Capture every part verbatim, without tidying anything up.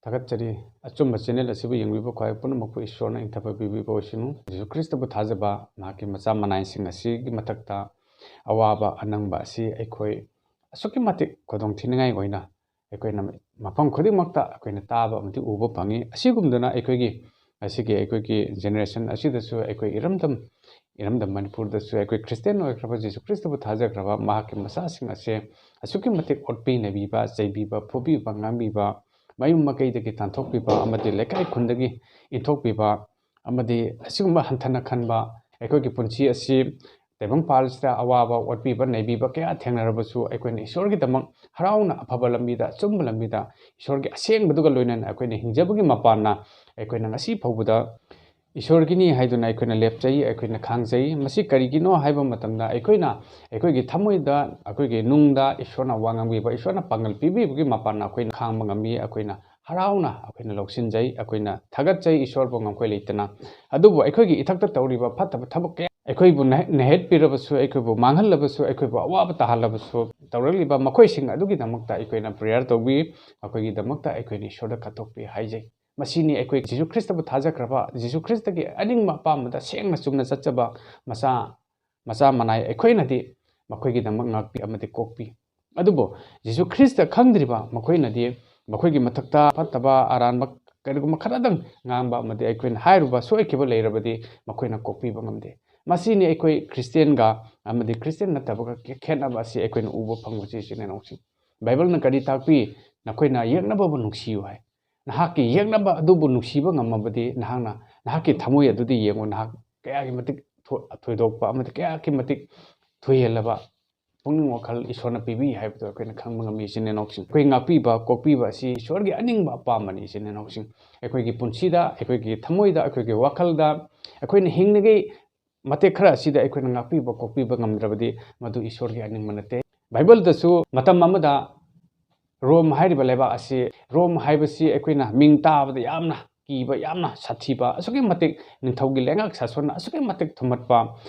ꯊꯥꯒꯠꯆꯔꯤ꯫ ꯑꯆꯨꯝꯕ ꯆꯦꯅꯦꯜ ꯑꯁꯤꯕꯨ ꯌꯦꯡꯕꯤꯕ ꯈ꯭ꯋꯥꯏ ꯄꯨꯝꯅꯃꯛꯄꯨ ꯏꯁꯣꯔꯅ ꯏꯪꯊꯕ ꯄꯤꯕꯤꯕ ꯑꯣꯏꯁꯅꯨ꯫ ꯖꯤꯁꯨ ꯈ꯭ꯔꯤꯁꯇꯕꯨ ꯊꯥꯖꯕ ꯃꯍꯥꯛꯀꯤ ꯃꯆꯥ ꯃꯅꯥꯏꯁꯤꯡ ꯑꯁꯤꯒꯤ ꯃꯊꯛꯇ ꯑꯋꯥꯕ ꯑꯅꯪꯕ ꯑꯁꯤ ꯑꯩꯈꯣꯏ ꯑꯁꯨꯛꯀꯤ ꯃꯇꯤꯛ ꯈꯨꯗꯣꯡ ꯊꯤꯅꯤꯡꯉꯥꯏ ꯑꯣꯏꯅ ꯑꯩꯈꯣꯏꯅ ꯃꯐꯝ ꯈꯨꯗꯤꯡꯃꯛꯇ ꯑꯩꯈꯣꯏꯅ ꯇꯥꯕ ꯑꯃꯗꯤ ꯎꯕ ꯐꯪꯉꯤ꯫ ꯑꯁꯤꯒꯨꯝꯗꯅ ꯑꯩꯈꯣꯏꯒꯤ ꯉꯁꯤꯒꯤ ꯑꯩꯈꯣꯏꯒꯤ ꯖꯦꯅꯦꯔꯦꯁꯟ ꯑꯁꯤꯗꯁꯨ ꯑꯩꯈꯣꯏ ꯏꯔꯝꯗꯝ ꯏꯔꯝꯗꯝ ꯃꯅꯤꯄꯨꯔꯗꯁꯨ ꯑꯩꯈꯣꯏ ꯈ꯭ꯔꯤꯁꯇꯦꯟ ꯑꯣꯏꯈ꯭ꯔꯕ ꯖꯤꯁꯨ ꯈ꯭ꯔꯤꯁꯇꯕꯨ ꯊꯥꯖꯈ꯭ꯔꯕ ꯃꯍꯥꯛꯀꯤ ꯃꯆꯥꯁꯤꯡ ꯑꯁꯦ ꯑꯁꯨꯛꯀꯤ ꯃꯇꯤꯛ ꯑꯣꯠꯄꯤ ꯅꯩꯕꯤꯕ, ꯆꯩꯕꯤꯕ, ꯐꯨꯕꯤꯕ, ꯉꯥꯡꯕꯤꯕ, ꯃꯌꯨꯝ ꯃꯀꯩꯗꯒꯤ ꯇꯥꯟꯊꯣꯛꯄꯤꯕ ꯑꯃꯗꯤ ꯂꯩꯀꯥꯏ ꯈꯨꯟꯗꯒꯤ ꯏꯟꯊꯣꯛꯄꯤꯕ ꯑꯃꯗꯤ ꯑꯁꯤꯒꯨꯝꯕ ꯍꯟꯊꯅ ꯈꯟꯕ, ꯑꯩꯈꯣꯏꯒꯤ ꯄꯨꯟꯁꯤ ꯑꯁꯤ ꯇꯥꯏꯕꯪꯄꯥꯜꯁꯤꯗ ꯑꯋꯥꯕ ꯑꯣꯠꯄꯤꯕ ꯅꯩꯕꯤꯕ ꯀꯌꯥ ꯊꯦꯡꯅꯔꯕꯁꯨ ꯑꯩꯈꯣꯏꯅ ꯏꯁꯣꯔꯒꯤꯗꯃꯛ ꯍꯔꯥꯎꯅ ꯑꯐꯕ ꯂꯝꯕꯤꯗ, ꯑꯆꯨꯝꯕ ꯂꯝꯕꯤꯗ, ꯏꯁꯣꯔꯒꯤ ꯑꯁꯦꯡꯕꯗꯨꯒ ꯂꯣꯏꯅꯅ ꯑꯩꯈꯣꯏꯅ ꯍꯤꯡꯖꯕꯒꯤ ꯃꯄꯥꯟꯅ ꯑꯩꯈꯣꯏꯅ ꯉꯁꯤ ꯐꯥꯎꯕꯗ ꯏꯁꯣꯔꯒꯤꯅꯤ ꯍꯥꯏꯗꯨꯅ ꯑꯩꯈꯣꯏꯅ ꯂꯦꯞꯆꯩ, ꯑꯩꯈꯣꯏꯅ ꯈꯥꯡꯖꯩ꯫ ꯃꯁꯤ ꯀꯔꯤꯒꯤꯅꯣ ꯍꯥꯏꯕ ꯃꯇꯝꯗ ꯑꯩꯈꯣꯏꯅ ꯑꯩꯈꯣꯏꯒꯤ ꯊꯃꯣꯏꯗ, ꯑꯩꯈꯣꯏꯒꯤ ꯅꯨꯡꯗ ꯏꯁꯣꯔꯅ ꯋꯥ ꯉꯥꯡꯕꯤꯕ, ꯏꯁꯣꯔꯅ ꯄꯥꯡꯒꯜ ꯄꯤꯕꯤꯕꯒꯤ ꯃꯄꯥꯟꯅ ꯑꯩꯈꯣꯏꯅ ꯈꯥꯡꯕ ꯉꯝꯃꯤ, ꯑꯩꯈꯣꯏꯅ ꯍꯔꯥꯎꯅ ꯑꯩꯈꯣꯏꯅ ꯂꯧꯁꯤꯟꯖꯩ, ꯑꯩꯈꯣꯏꯅ ꯊꯥꯒꯠꯆꯩ ꯏꯁꯣꯔꯕꯨ ꯉꯝꯈꯩ ꯂꯩꯇꯅ꯫ ꯑꯗꯨꯕꯨ ꯑꯩꯈꯣꯏꯒꯤ ꯏꯊꯛꯇ ꯇꯧꯔꯤꯕ ꯐꯠꯇꯕ ꯊꯕꯛ ꯀꯌꯥ, ꯑꯩꯈꯣꯏꯕꯨ ꯅꯍ-, ꯅꯩꯍꯠꯄꯤꯔꯕꯁꯨ, ꯑꯩꯈꯣꯏꯕꯨ ꯃꯥꯡꯍꯜꯂꯕꯁꯨ, ꯑꯩꯈꯣꯏꯕꯨ ꯑꯋꯥꯕ ꯇꯥꯍꯜꯂꯕꯁꯨ, ꯇꯧꯔꯛꯂꯤꯕ ꯃꯈꯣꯏꯁꯤꯡ ꯑꯗꯨꯒꯤꯗꯃꯛꯇ ꯑꯩꯈꯣꯏꯅ ꯄ꯭ꯔꯦꯌꯔ ꯇꯧꯕꯤ, ꯃꯈꯣꯏꯒꯤꯗꯃꯛꯇ ꯑꯩꯈꯣꯏꯅ ꯏꯁꯣꯔꯗ ꯀꯠꯊꯣꯛꯄꯤ ꯍꯥꯏꯖꯩ꯫ ꯃꯁꯤꯅꯤ ꯑꯩꯈꯣꯏ ꯖꯤꯁꯨ ꯈ꯭ꯔꯤꯁꯇꯕꯨ ꯊꯥꯖꯈ꯭ꯔꯕ, ꯖꯤꯁꯨ ꯈ꯭ꯔꯤꯁꯇꯒꯤ ꯑꯅꯤꯡꯕ ꯑꯄꯥꯝꯕꯗ ꯁꯦꯡꯅ ꯆꯨꯝꯅ ꯆꯠꯆꯕ ꯃꯆꯥ, ꯃꯆꯥ ꯃꯅꯥꯏ ꯑꯩꯈꯣꯏꯅꯗꯤ ꯃꯈꯣꯏꯒꯤꯗꯃꯛ ꯉꯥꯛꯄꯤ ꯑꯃꯗꯤ ꯀꯣꯛꯄꯤ꯫ ꯑꯗꯨꯕꯨ ꯖꯤꯁꯨ ꯈ꯭ꯔꯤꯁꯇ ꯈꯪꯗ꯭ꯔꯤꯕ ꯃꯈꯣꯏꯅꯗꯤ ꯃꯈꯣꯏꯒꯤ ꯃꯊꯛꯇ ꯐꯠꯇꯕ ꯑꯔꯥꯟꯕ ꯀꯔꯤꯒꯨꯝꯕ ꯈꯔꯗꯪ ꯉꯥꯡꯕ ꯑꯃꯗꯤ ꯑꯩꯈꯣꯏꯅ ꯍꯥꯏꯔꯨꯕ ꯁꯣꯏꯈꯤꯕ ꯂꯩꯔꯕꯗꯤ ꯃꯈꯣꯏꯅ ꯀꯣꯛꯄꯤꯕ ꯉꯝꯗꯦ꯫ ꯃꯁꯤꯅꯤ ꯑꯩꯈꯣꯏ ꯈ꯭ꯔꯤꯁꯇꯦꯟꯒ ꯑꯃꯗꯤ ꯈ꯭ꯔꯤꯁꯇꯦꯟ ꯅꯠꯇꯕꯒ ꯈꯦꯠꯅꯕ ꯑꯁꯤ ꯑꯩꯈꯣꯏꯅ ꯎꯕ ꯐꯪꯕꯁꯤ, ꯏꯆꯤꯟ ꯏꯅꯥꯎꯁꯤꯡ꯫ ꯕꯥꯏꯕꯜꯅ ꯀꯔꯤ ꯇꯥꯛꯄꯤ? "ꯅꯈꯣꯏꯅ ꯌꯦꯛꯅꯕꯕꯨ ꯅꯨꯡꯁꯤꯌꯨ" ꯍꯥꯏ꯫ ꯅꯍꯥꯛꯀꯤ ꯌꯦꯛꯅꯕ ꯑꯗꯨꯕꯨ ꯅꯨꯡꯁꯤꯕ ꯉꯝꯃꯕꯗꯤ ꯅꯍꯥꯛꯅ, ꯅꯍꯥꯛꯀꯤ ꯊꯃꯣꯏ ꯑꯗꯨꯗꯤ ꯌꯦꯡꯉꯨ, ꯅꯍꯥꯛ ꯀꯌꯥꯒꯤ ꯃꯇꯤꯛ ꯊꯣ-, ꯊꯣꯏꯗꯣꯛꯄ ꯑꯃꯗꯤ ꯀꯌꯥꯒꯤ ꯃꯇꯤꯛ ꯊꯣꯏꯍꯜꯂꯕ ꯄꯨꯛꯅꯤꯡ ꯋꯥꯈꯜ ꯏꯁꯣꯔꯅ ꯄꯤꯕꯤ ꯍꯥꯏꯕꯗꯨ ꯑꯩꯈꯣꯏꯅ ꯈꯪꯕ ꯉꯝꯃꯤ, ꯏꯆꯤꯟ ꯏꯅꯥꯎꯁꯤꯡ꯫ ꯑꯩꯈꯣꯏ ꯉꯥꯛꯄꯤꯕ, ꯀꯣꯛꯄꯤꯕ ꯑꯁꯤ ꯏꯁꯣꯔꯒꯤ ꯑꯅꯤꯡꯕ ꯑꯄꯥꯝꯕꯅꯤ, ꯏꯆꯤꯟ ꯏꯅꯥꯎꯁꯤꯡ꯫ ꯑꯩꯈꯣꯏꯒꯤ ꯄꯨꯟꯁꯤꯗ, ꯑꯩꯈꯣꯏꯒꯤ ꯊꯃꯣꯏꯗ, ꯑꯩꯈꯣꯏꯒꯤ ꯋꯥꯈꯜꯗ ꯑꯩꯈꯣꯏꯅ ꯍꯤꯡꯂꯤꯉꯩ ꯃꯇꯦꯛ ꯈꯔ ꯑꯁꯤꯗ ꯑꯩꯈꯣꯏꯅ ꯉꯥꯛꯄꯤꯕ, ꯀꯣꯛꯄꯤꯕ ꯉꯝꯗ꯭ꯔꯕꯗꯤ ꯃꯗꯨ ꯏꯁꯣꯔꯒꯤ ꯑꯅꯤꯡꯕ ꯅꯠꯇꯦ꯫ ꯕꯥꯏꯕꯜꯗꯁꯨ ꯃꯇꯝ ꯑꯃꯗ ꯔꯣꯝ ꯍꯥꯏꯔꯤꯕ ꯂꯩꯕꯥꯛ ꯑꯁꯤ, ꯔꯣꯝ ꯍꯥꯏꯕꯁꯤ ꯑꯩꯈꯣꯏꯅ ꯃꯤꯡ ꯇꯥꯕꯗ ꯌꯥꯝꯅ ꯀꯤꯕ, ꯌꯥꯝꯅ ꯁꯥꯊꯤꯕ, ꯑꯁꯨꯛꯀꯤ ꯃꯇꯤꯛ ꯅꯤꯡꯊꯧꯒꯤ ꯂꯩꯉꯥꯛ ꯁꯥꯁꯣꯟꯅ ꯑꯁꯨꯛꯀꯤ ꯃꯇꯤꯛ ꯊꯨꯝꯍꯠꯄ,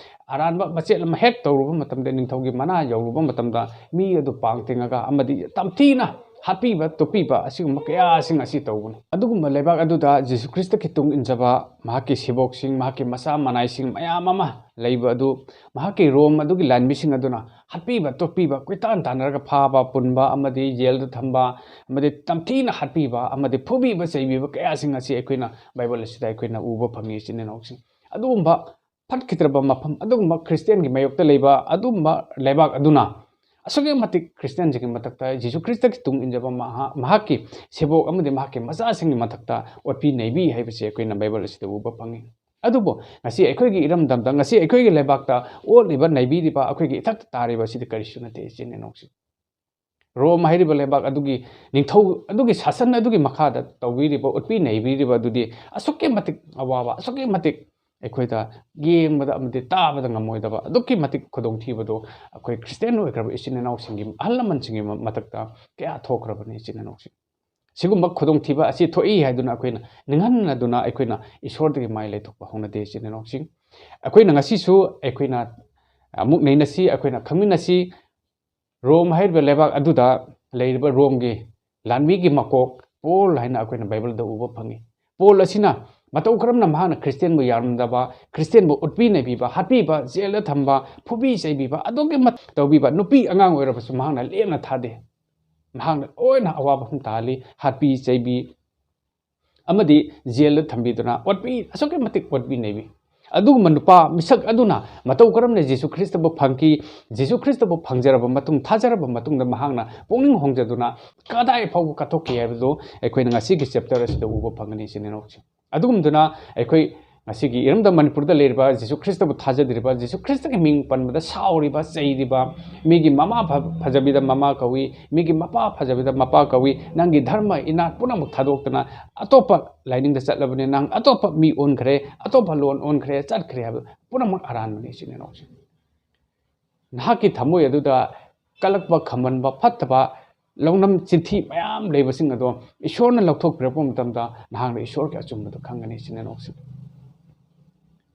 ꯑꯔꯥꯟꯕ ꯃꯆꯦꯠ ꯑꯃ ꯍꯦꯛ ꯇꯧꯔꯨꯕ ꯃꯇꯝꯗ, ꯅꯤꯡꯊꯧꯒꯤ ꯃꯅꯥ ꯌꯧꯔꯨꯕ ꯃꯇꯝꯗ ꯃꯤ ꯑꯗꯨ ꯄꯥꯡ ꯇꯤꯡꯉꯒ ꯑꯃꯗꯤ ꯇꯝꯊꯤꯅ ꯍꯥꯠꯄꯤꯕ, ꯇꯨꯞꯄꯤꯕ, ꯑꯁꯤꯒꯨꯝꯕ ꯀꯌꯥꯁꯤꯡ ꯑꯁꯤ ꯇꯧꯕꯅꯤ꯫ ꯑꯗꯨꯒꯨꯝꯕ ꯂꯩꯕꯥꯛ ꯑꯗꯨꯗ ꯖꯤꯁꯨ ꯈ꯭ꯔꯤꯁꯇꯒꯤ ꯇꯨꯡ ꯏꯟꯖꯕ ꯃꯍꯥꯛꯀꯤ ꯁꯦꯕꯣꯛꯁꯤꯡ, ꯃꯍꯥꯛꯀꯤ ꯃꯆꯥ ꯃꯅꯥꯏꯁꯤꯡ ꯃꯌꯥꯝ ꯑꯃ ꯂꯩꯕ ꯑꯗꯨ, ꯃꯍꯥꯛꯀꯤ ꯔꯣꯝ ꯑꯗꯨꯒꯤ ꯂꯥꯟꯃꯤꯁꯤꯡ ꯑꯗꯨꯅ ꯍꯥꯠꯄꯤꯕ, ꯇꯨꯞꯄꯤꯕ, ꯀꯣꯏꯇꯥꯟ ꯇꯥꯟꯅꯔꯒ ꯐꯥꯕ, ꯄꯨꯟꯕ ꯑꯃꯗꯤ ꯖꯦꯜꯗ ꯊꯝꯕ ꯑꯃꯗꯤ ꯇꯝꯊꯤꯅ ꯍꯥꯠꯄꯤꯕ ꯑꯃꯗꯤ ꯐꯨꯕꯤꯕ, ꯆꯩꯕꯤꯕ ꯀꯌꯥꯁꯤꯡ ꯑꯁꯤ ꯑꯩꯈꯣꯏꯅ ꯕꯥꯏꯕꯜ ꯑꯁꯤꯗ ꯑꯩꯈꯣꯏꯅ ꯎꯕ ꯐꯪꯉꯤ, ꯏꯆꯤꯟ ꯏꯅꯥꯎꯁꯤꯡ꯫ ꯑꯗꯨꯒꯨꯝꯕ ꯐꯠꯈꯤꯗ꯭ꯔꯕ ꯃꯐꯝ, ꯑꯗꯨꯒꯨꯝꯕ ꯈ꯭ꯔꯤꯁꯇꯤꯌꯥꯟꯒꯤ ꯃꯥꯌꯣꯛꯇ ꯂꯩꯕ ꯑꯗꯨꯒꯨꯝꯕ ꯂꯩꯕꯥꯛ ꯑꯗꯨꯅ ꯑꯁꯨꯛꯀꯤ ꯃꯇꯤꯛ ꯈ꯭ꯔꯤꯁꯇꯤꯌꯥꯟꯁꯤꯡꯒꯤ ꯃꯊꯛꯇ, ꯖꯤꯁꯨ ꯈ꯭ꯔꯤꯁꯇꯒꯤ ꯇꯨꯡ ꯏꯟꯖꯕ ꯃꯍꯥ-, ꯃꯍꯥꯛꯀꯤ ꯁꯦꯕꯣꯛ ꯑꯃꯗꯤ ꯃꯍꯥꯛꯀꯤ ꯃꯆꯥꯁꯤꯡꯒꯤ ꯃꯊꯛꯇ ꯑꯣꯠꯄꯤ ꯅꯩꯕꯤ ꯍꯥꯏꯕꯁꯤ ꯑꯩꯈꯣꯏꯅ ꯕꯥꯏꯕꯜ ꯑꯁꯤꯗ ꯎꯕ ꯐꯪꯉꯤ꯫ ꯑꯗꯨꯕꯨ ꯉꯁꯤ ꯑꯩꯈꯣꯏꯒꯤ ꯏꯔꯝꯗꯝꯗ, ꯉꯁꯤ ꯑꯩꯈꯣꯏꯒꯤ ꯂꯩꯕꯥꯛꯇ ꯑꯣꯠꯂꯤꯕ, ꯅꯩꯕꯤꯔꯤꯕ, ꯑꯩꯈꯣꯏꯒꯤ ꯏꯊꯛꯇ ꯇꯥꯔꯤꯕ ꯑꯁꯤꯗꯤ ꯀꯔꯤꯁꯨ ꯅꯠꯇꯦ, ꯏꯆꯤꯟ ꯏꯅꯥꯎꯁꯤꯡ꯫ ꯔꯣꯝ ꯍꯥꯏꯔꯤꯕ ꯂꯩꯕꯥꯛ ꯑꯗꯨꯒꯤ ꯅꯤꯡꯊꯧ ꯑꯗꯨꯒꯤ ꯁꯥꯁꯟ ꯑꯗꯨꯒꯤ ꯃꯈꯥꯗ ꯇꯧꯕꯤꯔꯤꯕ, ꯑꯣꯠꯄꯤ ꯅꯩꯕꯤꯔꯤꯕ ꯑꯗꯨꯗꯤ ꯑꯁꯨꯛꯀꯤ ꯃꯇꯤꯛ ꯑꯋꯥꯕ, ꯑꯁꯨꯛꯀꯤ ꯃꯇꯤꯛ ꯑꯩꯈꯣꯏꯗ ꯌꯦꯡꯕꯗ ꯑꯃꯗꯤ ꯇꯥꯕꯗ ꯉꯝꯃꯣꯏꯗꯕ ꯑꯗꯨꯛꯀꯤ ꯃꯇꯤꯛ ꯈꯨꯗꯣꯡꯊꯤꯕꯗꯣ ꯑꯩꯈꯣꯏ ꯈ꯭ꯔꯤꯁꯇꯤꯌꯥꯟ ꯑꯣꯏꯈ꯭ꯔꯕ ꯏꯆꯤꯟ ꯏꯅꯥꯎꯁꯤꯡꯒꯤ, ꯑꯍꯜ ꯂꯃꯟꯁꯤꯡꯒꯤ ꯃ-, ꯃꯊꯛꯇ ꯀꯌꯥ ꯊꯣꯛꯈ꯭ꯔꯕꯅꯤ, ꯏꯆꯤꯟ ꯏꯅꯥꯎꯁꯤꯡ꯫ ꯁꯤꯒꯨꯝꯕ ꯈꯨꯗꯣꯡꯊꯤꯕ ꯑꯁꯤ ꯊꯣꯛꯏ ꯍꯥꯏꯗꯨꯅ ꯑꯩꯈꯣꯏꯅ ꯅꯤꯡꯍꯟꯅꯗꯨꯅ ꯑꯩꯈꯣꯏꯅ ꯏꯁꯣꯔꯗꯒꯤ ꯃꯥꯏ ꯂꯩꯊꯣꯛꯄ ꯍꯧꯅꯗꯦ, ꯏꯆꯤꯟ ꯏꯅꯥꯎꯁꯤꯡ꯫ ꯑꯩꯈꯣꯏꯅ ꯉꯁꯤꯁꯨ ꯑꯩꯈꯣꯏꯅ ꯑꯃꯨꯛ ꯅꯩꯅꯁꯤ, ꯑꯩꯈꯣꯏꯅ ꯈꯪꯃꯤꯟꯅꯁꯤ꯫ ꯔꯣꯝ ꯍꯥꯏꯔꯤꯕ ꯂꯩꯕꯥꯛ ꯑꯗꯨꯗ ꯂꯩꯔꯤꯕ ꯔꯣꯝꯒꯤ ꯂꯥꯟꯃꯤꯒꯤ ꯃꯀꯣꯛ ꯄꯣꯜ ꯍꯥꯏꯅ ꯑꯩꯈꯣꯏꯅ ꯕꯥꯏꯕꯜꯗ ꯎꯕ ꯐꯪꯉꯤ꯫ ꯄꯣꯜ ꯑꯁꯤꯅ ꯃꯇꯧ ꯀꯔꯝꯅ ꯃꯍꯥꯛꯅ ꯈ꯭ꯔꯤꯁꯇꯤꯌꯥꯟꯕꯨ ꯌꯥꯔꯝꯗꯕ, ꯈ꯭ꯔꯤꯁꯇꯤꯌꯥꯟꯕꯨ ꯑꯣꯠꯄꯤ ꯅꯩꯕꯤꯕ, ꯍꯥꯠꯄꯤꯕ, ꯖꯦꯜꯗ ꯊꯝꯕ, ꯐꯨꯕꯤ ꯆꯩꯕꯤꯕ, ꯑꯗꯨꯛꯀꯤ ꯃꯇꯤꯛ ꯇꯧꯕꯤꯕ, ꯅꯨꯄꯤ ꯑꯉꯥꯡ ꯑꯣꯏꯔꯕꯁꯨ ꯃꯍꯥꯛꯅ ꯂꯦꯝꯅ ꯊꯥꯗꯦ꯫ ꯃꯍꯥꯛꯅ ꯂꯣꯏꯅ ꯑꯋꯥꯕ ꯑꯃ ꯇꯥꯍꯜꯂꯤ, ꯍꯥꯠꯄꯤ ꯆꯩꯕꯤ ꯑꯃꯗꯤ ꯖꯦꯜꯗ ꯊꯝꯕꯤꯗꯨꯅ ꯑꯣꯠꯄꯤ, ꯑꯁꯨꯛꯀꯤ ꯃꯇꯤꯛ ꯑꯣꯠꯄꯤ ꯅꯩꯕꯤ꯫ ꯑꯗꯨꯒꯨꯝꯕ ꯅꯨꯄꯥ ꯃꯤꯁꯛ ꯑꯗꯨꯅ ꯃꯇꯧ ꯀꯔꯝꯅ ꯖꯤꯁꯨ ꯈ꯭ꯔꯤꯁꯇꯕꯨ ꯐꯪꯈꯤ, ꯖꯤꯁꯨ ꯈ꯭ꯔꯤꯁꯇꯕꯨ ꯐꯪꯖꯔꯕ ꯃꯇꯨꯡ, ꯊꯥꯖꯔꯕ ꯃꯇꯨꯡꯗ ꯃꯍꯥꯛꯅ ꯄꯨꯛꯅꯤꯡ ꯍꯣꯡꯖꯗꯨꯅ ꯀꯗꯥꯏ ꯐꯥꯎꯕ ꯀꯠꯊꯣꯛꯈꯤ ꯍꯥꯏꯕꯗꯨ ꯑꯩꯈꯣꯏꯅ ꯉꯁꯤꯒꯤ ꯆꯦꯞꯇꯔ ꯑꯁꯤꯗ ꯎꯕ ꯐꯪꯒꯅꯤ, ꯏꯆꯤꯟ ꯏꯅꯥꯎꯁꯤꯡ꯫ ꯑꯗꯨꯒꯨꯝꯗꯨꯅ ꯑꯩꯈꯣꯏ ꯉꯁꯤꯒꯤ ꯏꯔꯝꯗꯝ ꯃꯅꯤꯄꯨꯔꯗ ꯂꯩꯔꯤꯕ ꯖꯤꯁꯨ ꯈ꯭ꯔꯤꯁꯇꯕꯨ ꯊꯥꯖꯗ꯭ꯔꯤꯕ, ꯖꯤꯁꯨ ꯈ꯭ꯔꯤꯁꯇꯒꯤ ꯃꯤꯡ ꯄꯟꯕꯗ ꯁꯥꯎꯔꯤꯕ, ꯆꯩꯔꯤꯕ, ꯃꯤꯒꯤ ꯃꯃꯥ ꯐ-, ꯐꯖꯕꯤꯗ ꯃꯃꯥ ꯀꯧꯏ, ꯃꯤꯒꯤ ꯃꯄꯥ ꯐꯖꯕꯤꯗ ꯃꯄꯥ ꯀꯧꯏ, ꯅꯪꯒꯤ ꯙꯔꯃ ꯏꯅꯥꯠ ꯄꯨꯝꯅꯃꯛ ꯊꯥꯗꯣꯛꯇꯅ ꯑꯇꯣꯞꯄ ꯂꯥꯏꯅꯤꯡꯗ ꯆꯠꯂꯕꯅꯤ, ꯅꯪ ꯑꯇꯣꯞꯄ ꯃꯤ ꯑꯣꯟꯈ꯭ꯔꯦ, ꯑꯇꯣꯞꯄ ꯂꯣꯟ ꯑꯣꯟꯈ꯭ꯔꯦ, ꯆꯠꯈ꯭ꯔꯦ ꯍꯥꯏꯕ ꯄꯨꯝꯅꯃꯛ ꯑꯔꯥꯟꯕꯅꯤ, ꯏꯆꯤꯟ ꯏꯅꯥꯎꯁꯤꯡ꯫ ꯅꯍꯥꯛꯀꯤ ꯊꯃꯣꯏ ꯑꯗꯨꯗ ꯀꯜꯂꯛꯄ, ꯈꯝꯕꯟꯕ, ꯐꯠꯇꯕ, ꯂꯧꯅꯝ ꯆꯤꯟꯊꯤ ꯃꯌꯥꯝ ꯂꯩꯕꯁꯤꯡ ꯑꯗꯣ ꯏꯁꯣꯔꯅ ꯂꯧꯊꯣꯛꯄꯤꯔꯛꯄ ꯃꯇꯝꯗ ꯅꯍꯥꯛꯅ ꯏꯁꯣꯔꯒꯤ ꯑꯆꯨꯝꯕꯗꯨ ꯈꯪꯒꯅꯤ, ꯏꯆꯤꯟ ꯏꯅꯥꯎꯁꯤꯡ꯫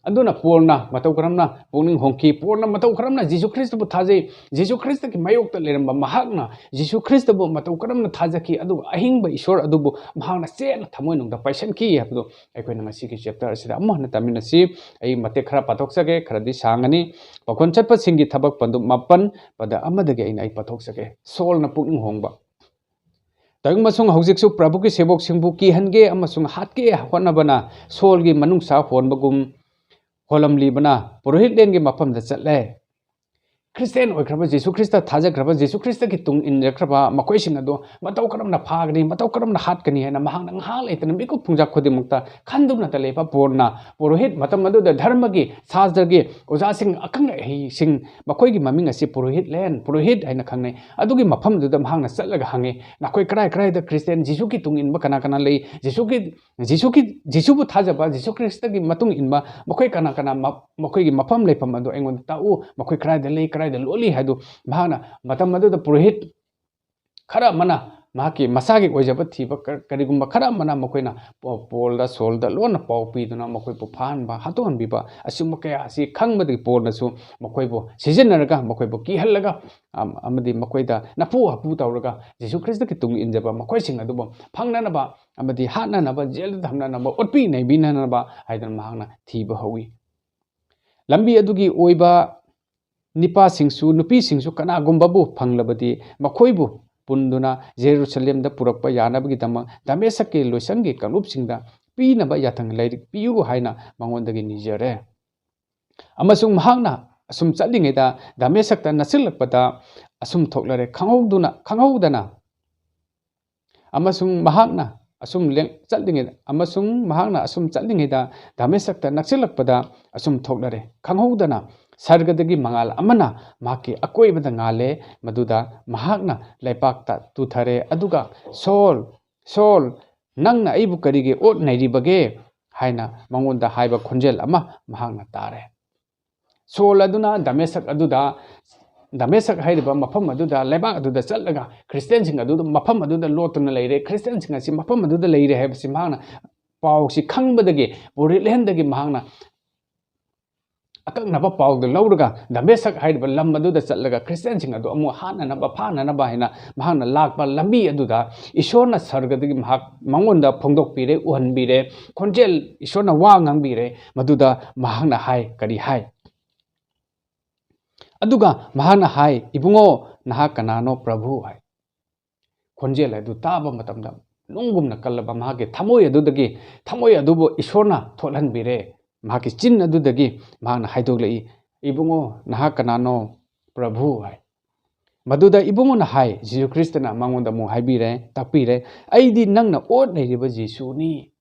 ꯑꯗꯨꯅ ꯄꯣꯜꯅ ꯃꯇꯧ ꯀꯔꯝꯅ ꯄꯨꯛꯅꯤꯡ ꯍꯣꯡꯈꯤ? ꯄꯣꯜꯅ ꯃꯇꯧ ꯀꯔꯝꯅ ꯖꯤꯁꯨ ꯈ꯭ꯔꯤꯁꯇꯕꯨ ꯊꯥꯖꯩ? ꯖꯤꯁꯨ ꯈ꯭ꯔꯤꯁꯇꯒꯤ ꯃꯥꯌꯣꯛꯇ ꯂꯩꯔꯝꯕ ꯃꯍꯥꯛꯅ ꯖꯤꯁꯨ ꯈ꯭ꯔꯤꯁꯇꯕꯨ ꯃꯇꯧ ꯀꯔꯝꯅ ꯊꯥꯖꯈꯤ? ꯑꯗꯨꯒ ꯑꯍꯤꯡꯕ ꯏꯁꯣꯔ ꯑꯗꯨꯕꯨ ꯃꯍꯥꯛꯅ ꯆꯦꯠꯅ ꯊꯃꯣꯏꯅꯨꯡꯗ ꯄꯥꯏꯁꯟꯈꯤ ꯍꯥꯏꯕꯗꯨ ꯑꯩꯈꯣꯏꯅ ꯉꯁꯤꯒꯤ ꯆꯦꯞꯇꯔ ꯑꯁꯤꯗ ꯑꯃꯨꯛ ꯍꯟꯅ ꯇꯥꯃꯤꯟꯅꯁꯤ꯫ ꯑꯩ ꯃꯇꯦꯛ ꯈꯔ ꯄꯥꯊꯣꯛꯆꯒꯦ, ꯈꯔꯗꯤ ꯁꯥꯡꯒꯅꯤ꯫ ꯄꯥꯎꯈꯣꯟ ꯆꯠꯄꯁꯤꯡꯒꯤ ꯊꯕꯛ ꯄꯟꯗꯨꯞ ꯃꯥꯄꯟ, ꯄꯗ ꯑꯃꯗꯒꯤ ꯑꯩꯅ ꯑꯩ ꯄꯥꯊꯣꯛꯆꯒꯦ꯫ ꯁꯣꯜꯅ ꯄꯨꯛꯅꯤꯡ ꯍꯣꯡꯕ꯫ ꯇꯥꯏꯕꯪ ꯑꯃꯁꯨꯡ ꯍꯧꯖꯤꯛꯁꯨ ꯄ꯭ꯔꯚꯨꯒꯤ ꯁꯦꯕꯣꯛꯁꯤꯡꯕꯨ ꯀꯤꯍꯟꯒꯦ ꯑꯃꯁꯨꯡ ꯍꯥꯠꯀꯦ ꯍꯣꯠꯅꯕꯅ ꯁꯣꯜꯒꯤ ꯃꯅꯨꯡꯁꯥ ꯍꯣꯟꯕꯒꯨꯝ ꯍꯣꯜꯂꯝꯂꯤꯕꯅ ꯄꯨꯔꯣꯍꯤꯠꯂꯦꯟꯒꯤ ꯃꯐꯝꯗ ꯆꯠꯂꯦ꯫ ꯈ꯭ꯔꯤꯁꯇꯦꯟ ꯑꯣꯏꯈ꯭ꯔꯕ, ꯖꯤꯁꯨ ꯈ꯭ꯔꯤꯁꯇ ꯊꯥꯖꯈ꯭ꯔꯕ, ꯖꯤꯁꯨ ꯈ꯭ꯔꯤꯁꯇꯒꯤ ꯇꯨꯡ ꯏꯟꯖꯈ꯭ꯔꯕ ꯃꯈꯣꯏꯁꯤꯡ ꯑꯗꯨ ꯃꯇꯧ ꯀꯔꯝꯅ ꯐꯥꯒꯅꯤ, ꯃꯇꯧ ꯀꯔꯝꯅ ꯍꯥꯠꯀꯅꯤ ꯍꯥꯏꯅ ꯃꯍꯥꯛꯅ ꯉꯥꯏꯍꯥꯛ ꯂꯩꯇꯅ ꯃꯤꯀꯨꯞ ꯈꯣꯡꯖꯥꯛ ꯈꯨꯗꯤꯡꯃꯛꯇ ꯈꯟꯗꯨꯅꯇ ꯂꯩꯕ ꯄꯣꯜꯅ ꯄꯨꯔꯣꯍꯤꯠ, ꯃꯇꯝ ꯑꯗꯨꯗ ꯙꯔꯃꯒꯤ ꯁꯥꯁꯇ꯭ꯔꯒꯤ ꯑꯣꯖꯥꯁꯤꯡ, ꯑꯈꯪ ꯑꯍꯩꯁꯤꯡ, ꯃꯈꯣꯏꯒꯤ ꯃꯃꯤꯡ ꯑꯁꯤ ꯄꯨꯔꯣꯍꯤꯠꯂꯦꯟ, ꯄꯨꯔꯣꯍꯤꯠ ꯍꯥꯏꯅ ꯈꯪꯅꯩ꯫ ꯑꯗꯨꯒꯤ ꯃꯐꯝꯗꯨꯗ ꯃꯍꯥꯛꯅ ꯆꯠꯂꯒ ꯍꯪꯉꯤ, "ꯅꯈꯣꯏ ꯀꯔꯥꯏ ꯀꯔꯥꯏꯗ ꯈ꯭ꯔꯤꯁꯇꯦꯟ, ꯖꯤꯁꯨꯒꯤ ꯇꯨꯡ ꯏꯟꯕ ꯀꯅꯥ ꯀꯅꯥ ꯂꯩ? ꯖꯤꯁꯨꯒꯤ, ꯖꯤꯁꯨꯒꯤ, ꯖꯤꯁꯨꯕꯨ ꯊꯥꯖꯕ, ꯖꯤꯁꯨ ꯈ꯭ꯔꯤꯁꯇꯒꯤ ꯃꯇꯨꯡ ꯏꯟꯕ ꯃꯈꯣꯏ ꯀꯅꯥ ꯀꯅꯥ, ꯃ-, ꯃꯈꯣꯏꯒꯤ ꯃꯐꯝ ꯂꯩꯐꯝ ꯑꯗꯨ ꯑꯩꯉꯣꯟꯗ ꯇꯥꯛꯎ, ꯃꯈꯣꯏ ꯀꯗꯥꯏꯗ ꯂꯩ, ꯀꯗꯥꯏꯗ ꯂꯣꯠꯂꯤ?" ꯍꯥꯏꯗꯨ ꯃꯍꯥꯛꯅ ꯃꯇꯝ ꯑꯗꯨꯗ ꯄꯨꯔꯣꯍꯤꯠ ꯈꯔ ꯑꯃꯅ ꯃꯍꯥꯛꯀꯤ ꯃꯁꯥꯒꯤ ꯑꯣꯏꯖꯕ ꯊꯤꯕ ꯀ-, ꯀꯔꯤꯒꯨꯝꯕ ꯈꯔ ꯑꯃꯅ ꯃꯈꯣꯏꯅ ꯄꯣ-, ꯄꯣꯜꯗ, ꯁꯣꯜꯗ ꯂꯣꯟꯅ ꯄꯥꯎ ꯄꯤꯗꯨꯅ ꯃꯈꯣꯏꯕꯨ ꯐꯥꯍꯟꯕ, ꯍꯥꯠꯇꯣꯛꯍꯟꯕꯤꯕ, ꯑꯁꯤꯒꯨꯝꯕ ꯀꯌꯥ ꯑꯁꯤ ꯈꯪꯕꯗꯒꯤ ꯄꯣꯜꯅꯁꯨ ꯃꯈꯣꯏꯕꯨ ꯁꯤꯖꯤꯟꯅꯔꯒ, ꯃꯈꯣꯏꯕꯨ ꯀꯤꯍꯜꯂꯒ, ꯑꯝ-, ꯑꯃꯗꯤ ꯃꯈꯣꯏꯗ ꯅꯐꯨ ꯍꯥꯐꯨ ꯇꯧꯔꯒ ꯖꯤꯁꯨ ꯈ꯭ꯔꯤꯁꯇꯒꯤ ꯇꯨꯡ ꯏꯟꯖꯕ ꯃꯈꯣꯏꯁꯤꯡ ꯑꯗꯨꯕꯨ ꯐꯪꯅꯅꯕ ꯑꯃꯗꯤ ꯍꯥꯠꯅꯅꯕ, ꯖꯦꯜꯗ ꯊꯝꯅꯅꯕ, ꯑꯣꯠꯄꯤ ꯅꯩꯕꯤꯅꯅꯕ ꯍꯥꯏꯗꯨꯅ ꯃꯍꯥꯛꯅ ꯊꯤꯕ ꯍꯧꯏ꯫ ꯂꯝꯕꯤ ꯑꯗꯨꯒꯤ ꯑꯣꯏꯕ ꯅꯤꯄꯥꯁꯤꯡꯁꯨ ꯅꯨꯄꯤꯁꯤꯡꯁꯨ ꯀꯅꯥꯒꯨꯝꯕꯕꯨ ꯐꯪꯂꯕꯗꯤ ꯃꯈꯣꯏꯕꯨ ꯄꯨꯟꯗꯨꯅ ꯖꯦꯔꯨꯁꯂꯦꯝꯗ ꯄꯨꯔꯛꯄ ꯌꯥꯅꯕꯒꯤꯗꯃꯛ ꯗꯥꯃꯦꯁꯛꯀꯤ ꯂꯣꯏꯁꯪꯒꯤ ꯀꯥꯡꯂꯨꯞꯁꯤꯡꯗ ꯄꯤꯅꯕ ꯌꯥꯊꯪ ꯂꯥꯏꯔꯤꯛ ꯄꯤꯌꯨ ꯍꯥꯏꯅ ꯃꯉꯣꯟꯗꯒꯤ ꯅꯤꯖꯔꯦ꯫ ꯑꯃꯁꯨꯡ ꯃꯍꯥꯛꯅ ꯑꯁꯨꯝ ꯆꯠꯂꯤꯉꯩꯗ ꯗꯥꯃꯦꯁꯛꯇ ꯅꯛꯁꯤꯜꯂꯛꯄꯗ ꯑꯁꯨꯝ ꯊꯣꯛꯂꯔꯦ, ꯈꯪꯍꯧꯗꯨꯅ, ꯈꯪꯍꯧꯗꯅ ꯑꯃꯁꯨꯡ ꯃꯍꯥꯛꯅ ꯑꯁꯨꯝ ꯂꯦꯡ-, ꯆꯠꯂꯤꯉꯩꯗ, ꯑꯃꯁꯨꯡ ꯃꯍꯥꯛꯅ ꯑꯁꯨꯝ ꯆꯠꯂꯤꯉꯩꯗ ꯗꯥꯃꯦꯁꯛꯇ ꯅꯛꯁꯤꯜꯂꯛꯄꯗ ꯑꯁꯨꯝ ꯊꯣꯛꯅꯔꯦ꯫ ꯈꯪꯍꯧꯗꯅ ꯁꯔꯒꯗꯒꯤ ꯃꯉꯥꯜ ꯑꯃꯅ ꯃꯍꯥꯛꯀꯤ ꯑꯀꯣꯏꯕꯗ ꯉꯥꯜꯂꯦ, ꯃꯗꯨꯗ ꯃꯍꯥꯛꯅ ꯂꯩꯄꯥꯛꯇ ꯇꯨꯊꯔꯦ, ꯑꯗꯨꯒ "ꯁꯣꯜ, ꯁꯣꯜ, ꯅꯪꯅ ꯑꯩꯕꯨ ꯀꯔꯤꯒꯤ ꯑꯣꯠ ꯅꯩꯔꯤꯕꯒꯦ?" ꯍꯥꯏꯅ ꯃꯉꯣꯟꯗ ꯍꯥꯏꯕ ꯈꯣꯟꯖꯦꯜ ꯑꯃ ꯃꯍꯥꯛꯅ ꯇꯥꯔꯦ꯫ ꯁꯣꯜ ꯑꯗꯨꯅ ꯗꯥꯃꯦꯁꯛ ꯑꯗꯨꯗ, ꯗꯥꯃꯦꯁꯛ ꯍꯥꯏꯔꯤꯕ ꯃꯐꯝ ꯑꯗꯨꯗ, ꯂꯩꯕꯥꯛ ꯑꯗꯨꯗ ꯆꯠꯂꯒ ꯈ꯭ꯔꯤꯁꯇꯤꯌꯥꯟꯁꯤꯡ ꯑꯗꯨ ꯃꯐꯝ ꯑꯗꯨꯗ ꯂꯣꯠꯇꯨꯅ ꯂꯩꯔꯦ, ꯈ꯭ꯔꯤꯁꯇꯤꯌꯥꯟꯁꯤꯡ ꯑꯁꯤ ꯃꯐꯝ ꯑꯗꯨꯗ ꯂꯩꯔꯦ ꯍꯥꯏꯕꯁꯤ ꯃꯍꯥꯛꯅ ꯄꯥꯎꯁꯤ ꯈꯪꯕꯗꯒꯤ, ꯄꯨꯔꯣꯍꯤꯠꯂꯦꯟꯗꯒꯤ ꯃꯍꯥꯛꯅ ꯑꯀꯛꯅꯕ ꯄꯥꯎꯗꯨ ꯂꯧꯔꯒ ꯗꯃꯦꯁꯛ ꯍꯥꯏꯔꯤꯕ ꯂꯝ ꯑꯗꯨꯗ ꯆꯠꯂꯒ ꯈ꯭ꯔꯤꯁꯇꯤꯌꯥꯟꯁꯤꯡ ꯑꯗꯨ ꯑꯃꯨꯛ ꯍꯥꯠꯅꯅꯕ, ꯐꯥꯅꯅꯕ ꯍꯥꯏꯅ ꯃꯍꯥꯛꯅ ꯂꯥꯛꯄ ꯂꯝꯕꯤ ꯑꯗꯨꯗ ꯏꯁꯣꯔꯅ ꯁꯔꯒꯗꯒꯤ ꯃꯍꯥꯛ ꯃꯉꯣꯟꯗ ꯐꯣꯡꯗꯣꯛꯄꯤꯔꯦ, ꯎꯍꯟꯕꯤꯔꯦ, ꯈꯣꯟꯖꯦꯜ, ꯏꯁꯣꯔꯅ ꯋꯥ ꯉꯥꯡꯕꯤꯔꯦ꯫ ꯃꯗꯨꯗ ꯃꯍꯥꯛꯅ ꯍꯥꯏ, ꯀꯔꯤ ꯍꯥꯏ? ꯑꯗꯨꯒ ꯃꯍꯥꯛꯅ ꯍꯥꯏ, "ꯏꯕꯨꯡꯉꯣ, ꯅꯍꯥꯛ ꯀꯅꯥꯅꯣ, ꯄ꯭ꯔꯚꯨ?" ꯍꯥꯏ꯫ ꯈꯣꯟꯖꯦꯜ ꯑꯗꯨ ꯇꯥꯕ ꯃꯇꯝꯗ ꯅꯨꯡꯒꯨꯝꯅ ꯀꯜꯂꯕ ꯃꯍꯥꯛꯀꯤ ꯊꯃꯣꯏ ꯑꯗꯨꯗꯒꯤ, ꯊꯃꯣꯏ ꯑꯗꯨꯕꯨ ꯏꯁꯣꯔꯅ ꯊꯣꯠꯍꯟꯕꯤꯔꯦ꯫ ꯃꯍꯥꯛꯀꯤ ꯆꯤꯟ ꯑꯗꯨꯗꯒꯤ ꯃꯍꯥꯛꯅ ꯍꯥꯏꯗꯣꯛꯂꯛꯏ, "ꯏꯕꯨꯡꯉꯣ, ꯅꯍꯥꯛ ꯀꯅꯥꯅꯣ, ꯄ꯭ꯔꯚꯨ?" ꯍꯥꯏ꯫ ꯃꯗꯨꯗ ꯏꯕꯨꯡꯉꯣꯅ ꯍꯥꯏ, ꯖꯤꯁꯨ ꯈ꯭ꯔꯤꯁꯇꯅ ꯃꯉꯣꯟꯗ ꯑꯃꯨꯛ ꯍꯥꯏꯕꯤꯔꯦ, ꯇꯥꯛꯄꯤꯔꯦ, "ꯑꯩꯗꯤ ꯅꯪꯅ ꯑꯣꯠꯅꯔꯤꯕ ꯖꯤꯁꯨꯅꯤ"꯫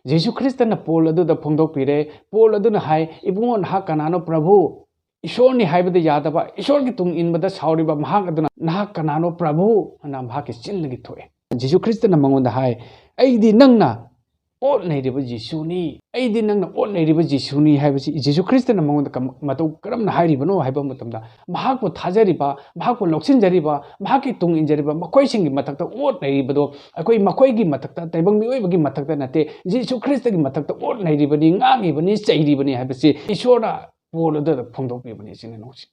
ꯖꯤꯁꯨ ꯈ꯭ꯔꯤꯁꯇꯅ ꯄꯣꯜ ꯑꯗꯨꯗ ꯐꯣꯡꯗꯣꯛꯄꯤꯔꯦ꯫ ꯄꯣꯜ ꯑꯗꯨꯅ ꯍꯥꯏ, "ꯏꯕꯨꯡꯉꯣ, ꯅꯍꯥꯛ ꯀꯅꯥꯅꯣ, ꯄ꯭ꯔꯚꯨ?" ꯏꯁꯣꯔꯅꯤ ꯍꯥꯏꯕꯗ ꯌꯥꯗꯕ, ꯏꯁꯣꯔꯒꯤ ꯇꯨꯡ ꯏꯟꯕꯗ ꯁꯥꯎꯔꯤꯕ ꯃꯍꯥꯛ ꯑꯗꯨꯅ, "ꯅꯍꯥꯛ ꯀꯅꯥꯅꯣ, ꯄ꯭ꯔꯚꯨ?" ꯑꯅ ꯃꯍꯥꯛꯀꯤ ꯆꯤꯟꯗꯒꯤ ꯊꯣꯛꯑꯦ꯫ ꯖꯤꯁꯨ ꯈ꯭ꯔꯤꯁꯇꯅ ꯃꯉꯣꯟꯗ ꯍꯥꯏ, "ꯑꯩꯗꯤ ꯅꯪꯅ ꯑꯣꯠꯅꯩꯔꯤꯕ ꯖꯤꯁꯨꯅꯤ, ꯑꯩꯗꯤ ꯅꯪꯅ ꯑꯣꯠꯅꯩꯔꯤꯕ ꯖꯤꯁꯨꯅꯤ" ꯍꯥꯏꯕꯁꯤ ꯖꯤꯁꯨ ꯈ꯭ꯔꯤꯁꯇꯅ ꯃꯉꯣꯟꯗ ꯀꯝ-, ꯃꯇꯧ ꯀꯔꯝꯅ ꯍꯥꯏꯔꯤꯕꯅꯣ ꯍꯥꯏꯕ ꯃꯇꯝꯗ, ꯃꯍꯥꯛꯄꯨ ꯊꯥꯖꯔꯤꯕ, ꯃꯍꯥꯛꯄꯨ ꯂꯧꯁꯤꯟꯖꯔꯤꯕ, ꯃꯍꯥꯛꯀꯤ ꯇꯨꯡ ꯏꯟꯖꯔꯤꯕ ꯃꯈꯣꯏꯁꯤꯡꯒꯤ ꯃꯊꯛꯇ ꯑꯣꯠꯅꯔꯤꯕꯗꯣ ꯑꯩꯈꯣꯏ ꯃꯈꯣꯏꯒꯤ ꯃꯊꯛꯇ, ꯇꯥꯏꯕꯪ ꯃꯤꯑꯣꯏꯕꯒꯤ ꯃꯊꯛꯇ ꯅꯠꯇꯦ, ꯖꯤꯁꯨ ꯈ꯭ꯔꯤꯁꯇꯒꯤ ꯃꯊꯛꯇ ꯑꯣꯠꯅꯔꯤꯕꯅꯤ, ꯉꯥꯡꯉꯤꯕꯅꯤ, ꯆꯩꯔꯤꯕꯅꯤ ꯍꯥꯏꯕꯁꯤ ꯏꯁꯣꯔꯅ ꯄꯣꯜ ꯑꯗꯨꯗ ꯐꯣꯡꯗꯣꯛꯄꯤꯕꯅꯤ, ꯏꯆꯤꯟ ꯏꯅꯥꯎꯁꯤꯡ꯫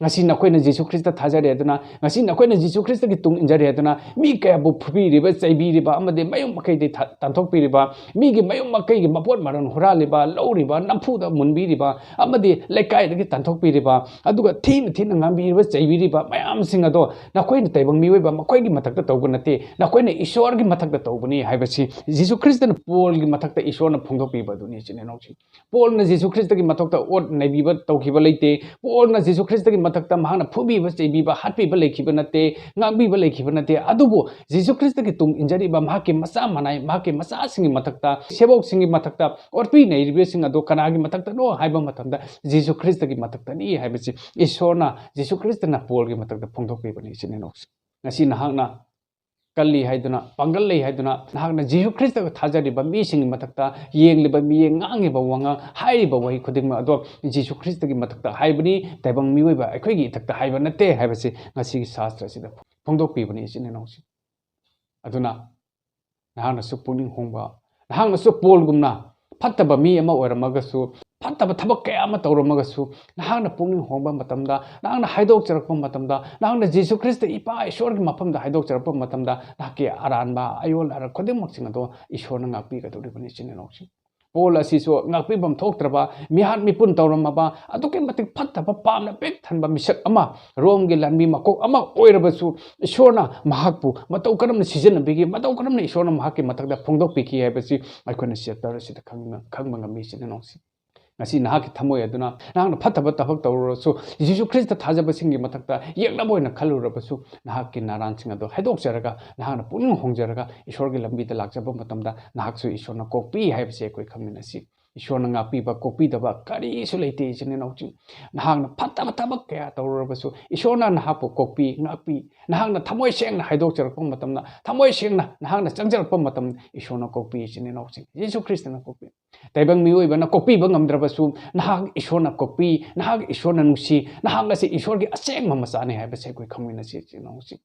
ꯉꯁꯤ ꯅꯈꯣꯏꯅ ꯖꯤꯁꯨ ꯈ꯭ꯔꯤꯁꯇ ꯊꯥꯖꯔꯦ ꯑꯗꯨꯅ, ꯉꯁꯤ ꯅꯈꯣꯏꯅ ꯖꯤꯁꯨ ꯈ꯭ꯔꯤꯁꯇꯒꯤ ꯇꯨꯡ ꯏꯟꯖꯔꯦ ꯑꯗꯨꯅ, ꯃꯤ ꯀꯌꯥꯕꯨ ꯐꯨꯕꯤꯔꯤꯕ, ꯆꯩꯕꯤꯔꯤꯕ ꯑꯃꯗꯤ ꯃꯌꯨꯝ ꯃꯀꯩꯗꯒꯤ ꯊ-, ꯇꯥꯟꯊꯣꯛꯄꯤꯔꯤꯕ, ꯃꯤꯒꯤ ꯃꯌꯨꯝ ꯃꯀꯩꯒꯤ ꯃꯄꯣꯠ ꯃꯔꯜ ꯍꯨꯔꯥꯜꯂꯤꯕ, ꯂꯧꯔꯤꯕ, ꯅꯝꯐꯨꯗ ꯃꯨꯟꯕꯤꯔꯤꯕ, ꯑꯃꯗꯤ ꯂꯩꯀꯥꯏꯗꯒꯤ ꯇꯥꯟꯊꯣꯛꯄꯤꯔꯤꯕ, ꯑꯗꯨꯒ ꯊꯤꯅ ꯊꯤꯅ ꯉꯥꯡꯕꯤꯔꯤꯕ, ꯆꯩꯕꯤꯔꯤꯕ ꯃꯌꯥꯝꯁꯤꯡ ꯑꯗꯣ ꯅꯈꯣꯏꯅ ꯇꯥꯏꯕꯪ ꯃꯤꯑꯣꯏꯕ ꯃꯈꯣꯏꯒꯤ ꯃꯊꯛꯇ ꯇꯧꯕ ꯅꯠꯇꯦ, ꯅꯈꯣꯏꯅ ꯏꯁꯣꯔꯒꯤ ꯃꯊꯛꯇ ꯇꯧꯕꯅꯤ ꯍꯥꯏꯕꯁꯤ ꯖꯤꯁꯨ ꯈ꯭ꯔꯤꯁꯇꯅ ꯄꯣꯜꯒꯤ ꯃꯊꯛꯇ ꯏꯁꯣꯔꯅ ꯐꯣꯡꯗꯣꯛꯄꯤꯕ ꯑꯗꯨꯅꯤ, ꯏꯆꯤꯟ ꯏꯅꯥꯎꯁꯤꯡ꯫ ꯄꯣꯜꯅ ꯖꯤꯁꯨ ꯈ꯭ꯔꯤꯁꯇꯒꯤ ꯃꯊꯛꯇ ꯑꯣꯠ ꯅꯩꯕꯤꯕ ꯇꯧꯈꯤꯕ ꯂꯩꯇꯦ꯫ ꯄꯣꯜꯅ ꯖꯤꯁꯨ ꯈ꯭ꯔꯤꯁꯇꯒꯤ ꯃꯊꯛꯇ ꯃꯍꯥꯛꯅ ꯐꯨꯕꯤꯕ, ꯆꯩꯕꯤꯕ, ꯍꯥꯠꯄꯤꯕ ꯂꯩꯈꯤꯕ ꯅꯠꯇꯦ, ꯉꯥꯡꯕꯤꯕ ꯂꯩꯈꯤꯕ ꯅꯠꯇꯦ꯫ ꯑꯗꯨꯕꯨ ꯖꯤꯁꯨ ꯈ꯭ꯔꯤꯁꯇꯒꯤ ꯇꯨꯡ ꯏꯟꯖꯔꯤꯕ ꯃꯍꯥꯛꯀꯤ ꯃꯆꯥ ꯃꯅꯥꯏ, ꯃꯍꯥꯛꯀꯤ ꯃꯆꯥꯁꯤꯡꯒꯤ ꯃꯊꯛꯇ, ꯁꯦꯕꯣꯛꯁꯤꯡꯒꯤ ꯃꯊꯛꯇ ꯑꯣꯠꯄꯤ ꯅꯩꯔꯤꯕꯁꯤꯡ ꯑꯗꯣ ꯀꯅꯥꯒꯤ ꯃꯊꯛꯇꯅꯣ ꯍꯥꯏꯕ ꯃꯇꯝꯗ, ꯖꯤꯁꯨ ꯈ꯭ꯔꯤꯁꯇꯒꯤ ꯃꯊꯛꯇꯅꯤ ꯍꯥꯏꯕꯁꯤ ꯏꯁꯣꯔꯅ ꯖꯤꯁꯨ ꯈ꯭ꯔꯤꯁꯇꯅ ꯄꯣꯜꯒꯤ ꯃꯊꯛꯇ ꯐꯣꯡꯗꯣꯛꯄꯤꯕꯅꯤ, ꯏꯆꯤꯟ ꯏꯅꯥꯎꯁꯤꯡ꯫ ꯉꯁꯤ ꯅꯍꯥꯛꯅ ꯀꯜꯂꯤ ꯍꯥꯏꯗꯨꯅ, ꯄꯥꯡꯒꯜ ꯂꯩ ꯍꯥꯏꯗꯨꯅ, ꯅꯍꯥꯛꯅ ꯖꯤꯁꯨ ꯈ꯭ꯔꯤꯁꯇꯒ ꯊꯥꯖꯔꯤꯕ ꯃꯤꯁꯤꯡꯒꯤ ꯃꯊꯛꯇ ꯌꯦꯡꯂꯤꯕ ꯃꯤꯠꯌꯦꯡ, ꯉꯥꯡꯉꯤꯕ ꯋꯥꯉꯥꯡ, ꯍꯥꯏꯔꯤꯕ ꯋꯥꯍꯩ ꯈꯨꯗꯤꯡꯃꯛ ꯑꯗꯣ ꯖꯤꯁꯨ ꯈ꯭ꯔꯤꯁꯇꯒꯤ ꯃꯊꯛꯇ ꯍꯥꯏꯕꯅꯤ, ꯇꯥꯏꯕꯪ ꯃꯤꯑꯣꯏꯕ ꯑꯩꯈꯣꯏꯒꯤ ꯏꯊꯛꯇ ꯍꯥꯏꯕ ꯅꯠꯇꯦ ꯍꯥꯏꯕꯁꯤ ꯉꯁꯤꯒꯤ ꯁꯥꯁꯇ꯭ꯔ ꯑꯁꯤꯗ ꯐꯣꯡꯗꯣꯛꯄꯤꯕꯅꯤ, ꯏꯆꯤꯟ ꯏꯅꯥꯎꯁꯤꯡ꯫ ꯑꯗꯨꯅ ꯅꯍꯥꯛꯅꯁꯨ ꯄꯨꯛꯅꯤꯡ ꯍꯣꯡꯕ, ꯅꯍꯥꯛꯅꯁꯨ ꯄꯣꯜꯒꯨꯝꯅ ꯐꯠꯇꯕ ꯃꯤ ꯑꯃ ꯑꯣꯏꯔꯝꯃꯒꯁꯨ, ꯐꯠꯇꯕ ꯊꯕꯛ ꯀꯌꯥ ꯑꯃ ꯇꯧꯔꯝꯃꯒꯁꯨ, ꯅꯍꯥꯛꯅ ꯄꯨꯛꯅꯤꯡ ꯍꯣꯡꯕ ꯃꯇꯝꯗ, ꯅꯍꯥꯛꯅ ꯍꯥꯏꯗꯣꯛꯆꯔꯛꯄ ꯃꯇꯝꯗ, ꯅꯍꯥꯛꯅ ꯖꯤꯁꯨ ꯈ꯭ꯔꯤꯁꯇ ꯏꯄꯥ ꯏꯁꯣꯔꯒꯤ ꯃꯐꯝꯗ ꯍꯥꯏꯗꯣꯛꯆꯔꯛꯄ ꯃꯇꯝꯗ, ꯅꯍꯥꯛꯀꯤ ꯑꯔꯥꯟꯕ ꯑꯌꯣꯟ ꯑꯔꯥꯟ ꯈꯨꯗꯤꯡꯃꯛꯁꯤꯡ ꯑꯗꯣ ꯏꯁꯣꯔꯅ ꯉꯥꯛꯄꯤꯒꯗꯧꯔꯤꯕꯅꯤ, ꯏꯆꯤꯟ ꯏꯅꯥꯎꯁꯤꯡ꯫ ꯄꯣꯜ ꯑꯁꯤꯁꯨ ꯉꯥꯛꯄꯤꯐꯝ ꯊꯣꯛꯇ꯭ꯔꯕ, ꯃꯤꯍꯥꯠ ꯃꯤꯄꯨꯟ ꯇꯧꯔꯝꯃꯕ, ꯑꯗꯨꯛꯀꯤ ꯃꯇꯤꯛ ꯐꯠꯇꯕ ꯄꯥꯞꯅ ꯄꯤꯛ ꯊꯟꯕ ꯃꯤꯁꯛ ꯑꯃ, ꯔꯣꯝꯒꯤ ꯂꯥꯟꯃꯤ ꯃꯀꯣꯛ ꯑꯃ ꯑꯣꯏꯔꯕꯁꯨ, ꯏꯁꯣꯔꯅ ꯃꯍꯥꯛꯄꯨ ꯃꯇꯧ ꯀꯔꯝꯅ ꯁꯤꯖꯤꯟꯅꯕꯤꯒꯦ, ꯃꯇꯧ ꯀꯔꯝꯅ ꯏꯁꯣꯔꯅ ꯃꯍꯥꯛꯀꯤ ꯃꯊꯛꯇ ꯐꯣꯡꯗꯣꯛꯄꯤꯈꯤ ꯍꯥꯏꯕꯁꯤ ꯑꯩꯈꯣꯏꯅ ꯆꯦꯞꯇꯔ ꯑꯁꯤꯗ ꯈꯪꯕ, ꯈꯪꯕ ꯉꯝꯃꯤ, ꯏꯆꯤꯟ ꯏꯅꯥꯎꯁꯤꯡ꯫ ꯉꯁꯤ ꯅꯍꯥꯛꯀꯤ ꯊꯃꯣꯏ ꯑꯗꯨꯅ ꯅꯍꯥꯛꯅ ꯐꯠꯇꯕ ꯊꯕꯛ ꯇꯧꯔꯨꯔꯁꯨ, ꯖꯤꯁꯨ ꯈ꯭ꯔꯤꯁꯇ ꯊꯥꯖꯕꯁꯤꯡꯒꯤ ꯃꯊꯛꯇ ꯌꯦꯛꯅꯕ ꯑꯣꯏꯅ ꯈꯜꯂꯨꯔꯕꯁꯨ, ꯅꯍꯥꯛꯀꯤ ꯅꯔꯥꯟꯁꯤꯡ ꯑꯗꯨ ꯍꯥꯏꯗꯣꯛꯆꯔꯒ, ꯅꯍꯥꯛꯅ ꯄꯨꯛꯅꯤꯡ ꯍꯣꯡꯖꯔꯒ, ꯏꯁꯣꯔꯒꯤ ꯂꯝꯕꯤꯗ ꯂꯥꯛꯆꯕ ꯃꯇꯝꯗ, ꯅꯍꯥꯛꯁꯨ ꯏꯁꯣꯔꯅ ꯀꯣꯛꯄꯤ ꯍꯥꯏꯕꯁꯤ ꯑꯩꯈꯣꯏ ꯈꯪꯃꯤꯟꯅꯁꯤ꯫ ꯏꯁꯣꯔꯅ ꯉꯥꯛꯄꯤꯕ, ꯀꯣꯛꯄꯤꯗꯕ ꯀꯔꯤꯁꯨ ꯂꯩꯇꯦ, ꯏꯆꯤꯟ ꯏꯅꯥꯎꯁꯤꯡ꯫ ꯅꯍꯥꯛꯅ ꯐꯠꯇꯕ ꯊꯕꯛ ꯀꯌꯥ ꯇꯧꯔꯨꯔꯕꯁꯨ, ꯏꯁꯣꯔꯅ ꯅꯍꯥꯛꯄꯨ ꯀꯣꯛꯄꯤ, ꯉꯥꯛꯄꯤ꯫ ꯅꯍꯥꯛꯅ ꯊꯃꯣꯏ ꯁꯦꯡꯅ ꯍꯥꯏꯗꯣꯛꯆꯔꯛꯄ ꯃꯇꯝꯗ, ꯊꯃꯣꯏ ꯁꯦꯡꯅ ꯅꯍꯥꯛꯅ ꯆꯪꯖꯔꯛꯄ ꯃꯇꯝꯗ, ꯏꯁꯣꯔꯅ ꯀꯣꯛꯄꯤ, ꯏꯆꯤꯟ ꯏꯅꯥꯎꯁꯤꯡ꯫ ꯌꯦꯁꯨ ꯈ꯭ꯔꯤꯁꯇꯅ ꯀꯣꯛꯄꯤ꯫ ꯇꯥꯏꯕꯪ ꯃꯤꯑꯣꯏꯕꯅ ꯀꯣꯛꯄꯤꯕ ꯉꯝꯗ꯭ꯔꯕꯁꯨ, ꯅꯍꯥꯛ ꯏꯁꯣꯔꯅ ꯀꯣꯛꯄꯤ, ꯅꯍꯥꯛ ꯏꯁꯣꯔꯅ ꯅꯨꯡꯁꯤ, ꯅꯍꯥꯛ ꯑꯁꯤ ꯏꯁꯣꯔꯒꯤ ꯑꯁꯦꯡꯕ ꯃꯆꯥꯅꯤ ꯍꯥꯏꯕꯁꯦ ꯑꯩꯈꯣꯏ ꯈꯪꯃꯤꯟꯅꯁꯤ, ꯏꯆꯤꯟ ꯏꯅꯥꯎꯁꯤꯡ꯫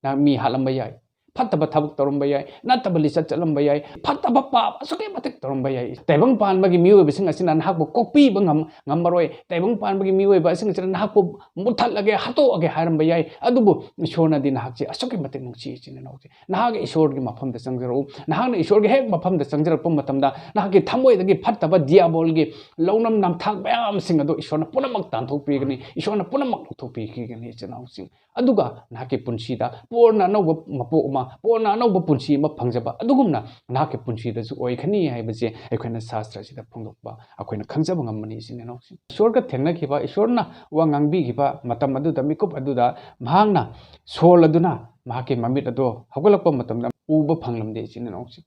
ꯅꯍꯥꯛ ꯃꯤ ꯍꯥꯠꯂꯝꯕ ꯌꯥꯏ, ꯐꯠꯇꯕ ꯊꯕꯛ ꯇꯧꯔꯝꯕ ꯌꯥꯏ, ꯅꯠꯇꯕ ꯂꯤꯆꯠ ꯆꯠꯂꯝꯕ ꯌꯥꯏ, ꯐꯠꯇꯕ ꯄꯥꯞ ꯑꯁꯨꯛꯀꯤ ꯃꯇꯤꯛ ꯇꯧꯔꯝꯕ ꯌꯥꯏ꯫ ꯇꯥꯏꯕꯪ ꯄꯥꯟꯕꯒꯤ ꯃꯤꯑꯣꯏꯕꯁꯤꯡ ꯑꯁꯤꯅ ꯅꯍꯥꯛꯄꯨ ꯀꯣꯛꯄꯤꯕ ꯉꯝ-, ꯉꯝꯃꯔꯣꯏ꯫ ꯇꯥꯏꯕꯪ ꯄꯥꯟꯕꯒꯤ ꯃꯤꯑꯣꯏꯕ ꯑꯁꯤꯡ ꯑꯁꯤꯅ ꯅꯍꯥꯛꯄꯨ ꯃꯨꯠꯊꯠꯂꯒꯦ, ꯍꯥꯠꯇꯣꯛꯑꯒꯦ ꯍꯥꯏꯔꯝꯕ ꯌꯥꯏ꯫ ꯑꯗꯨꯕꯨ ꯏꯁꯣꯔꯅꯗꯤ ꯅꯍꯥꯛꯁꯤ ꯑꯁꯨꯛꯀꯤ ꯃꯇꯤꯛ ꯅꯨꯡꯁꯤ, ꯏꯆꯤꯟ ꯏꯅꯥꯎꯁꯦ꯫ ꯅꯍꯥꯛ ꯏꯁꯣꯔꯒꯤ ꯃꯐꯝꯗ ꯆꯪꯖꯔꯛꯎ꯫ ꯅꯍꯥꯛꯅ ꯏꯁꯣꯔꯒꯤ ꯍꯦꯛ ꯃꯐꯝꯗ ꯆꯪꯖꯔꯛꯄ ꯃꯇꯝꯗ, ꯅꯍꯥꯛꯀꯤ ꯊꯃꯣꯏꯗꯒꯤ ꯐꯠꯇꯕ ꯗꯤꯌꯥꯕꯣꯜꯒꯤ ꯂꯧꯅꯝ ꯅꯝꯊꯥꯛ ꯃꯌꯥꯝꯁꯤꯡ ꯑꯗꯨ ꯏꯁꯣꯔꯅ ꯄꯨꯝꯅꯃꯛ ꯇꯥꯟꯊꯣꯛꯄꯤꯒꯅꯤ, ꯏꯁꯣꯔꯅ ꯄꯨꯝꯅꯃꯛ ꯂꯧꯊꯣꯛꯄꯤꯈꯤꯒꯅꯤ, ꯏꯆꯤꯟ ꯏꯅꯥꯎꯁꯤꯡ꯫ ꯑꯗꯨꯒ ꯅꯍꯥꯛꯀꯤ ꯄꯨꯟꯁꯤꯗ ꯄꯨꯔꯅ ꯑꯅꯧꯕ ꯃꯄꯣꯛ ꯑꯃ, ꯄꯨꯔꯅ ꯑꯅꯧꯕ ꯄꯨꯟꯁꯤ ꯑꯃ ꯐꯪꯖꯕ ꯑꯗꯨꯒꯨꯝꯅ ꯅꯍꯥꯛꯀꯤ ꯄꯨꯟꯁꯤꯗꯁꯨ ꯑꯣꯏꯒꯅꯤ ꯍꯥꯏꯕꯁꯦ ꯑꯩꯈꯣꯏꯅ ꯁꯥꯁꯇ꯭ꯔ ꯑꯁꯤꯗ ꯐꯣꯡꯗꯣꯛꯄ ꯑꯩꯈꯣꯏꯅ ꯈꯪꯖꯕ ꯉꯝꯕꯅꯤ, ꯏꯆꯤꯟ ꯏꯅꯥꯎꯁꯤꯡ꯫ ꯏꯁꯣꯔꯒ ꯊꯦꯡꯅꯈꯤꯕ, ꯏꯁꯣꯔꯅ ꯋꯥ ꯉꯥꯡꯕꯤꯈꯤꯕ ꯃꯇꯝ ꯑꯗꯨꯗ, ꯃꯤꯀꯨꯞ ꯑꯗꯨꯗ ꯃꯍꯥꯛꯅ ꯁꯣꯜ ꯑꯗꯨꯅ ꯃꯍꯥꯛꯀꯤ ꯃꯃꯤꯠ ꯑꯗꯣ ꯍꯧꯒꯠꯂꯛꯄ ꯃꯇꯝꯗ ꯎꯕ ꯐꯪꯂꯝꯗꯦ, ꯏꯆꯤꯟ ꯏꯅꯥꯎꯁꯤꯡ꯫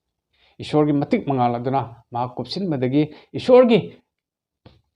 ꯏꯁꯣꯔꯒꯤ ꯃꯇꯤꯛ ꯃꯉꯥꯜ ꯑꯗꯨꯅ ꯃꯍꯥꯛ ꯀꯨꯞꯁꯤꯟꯕꯗꯒꯤ, ꯏꯁꯣꯔꯒꯤ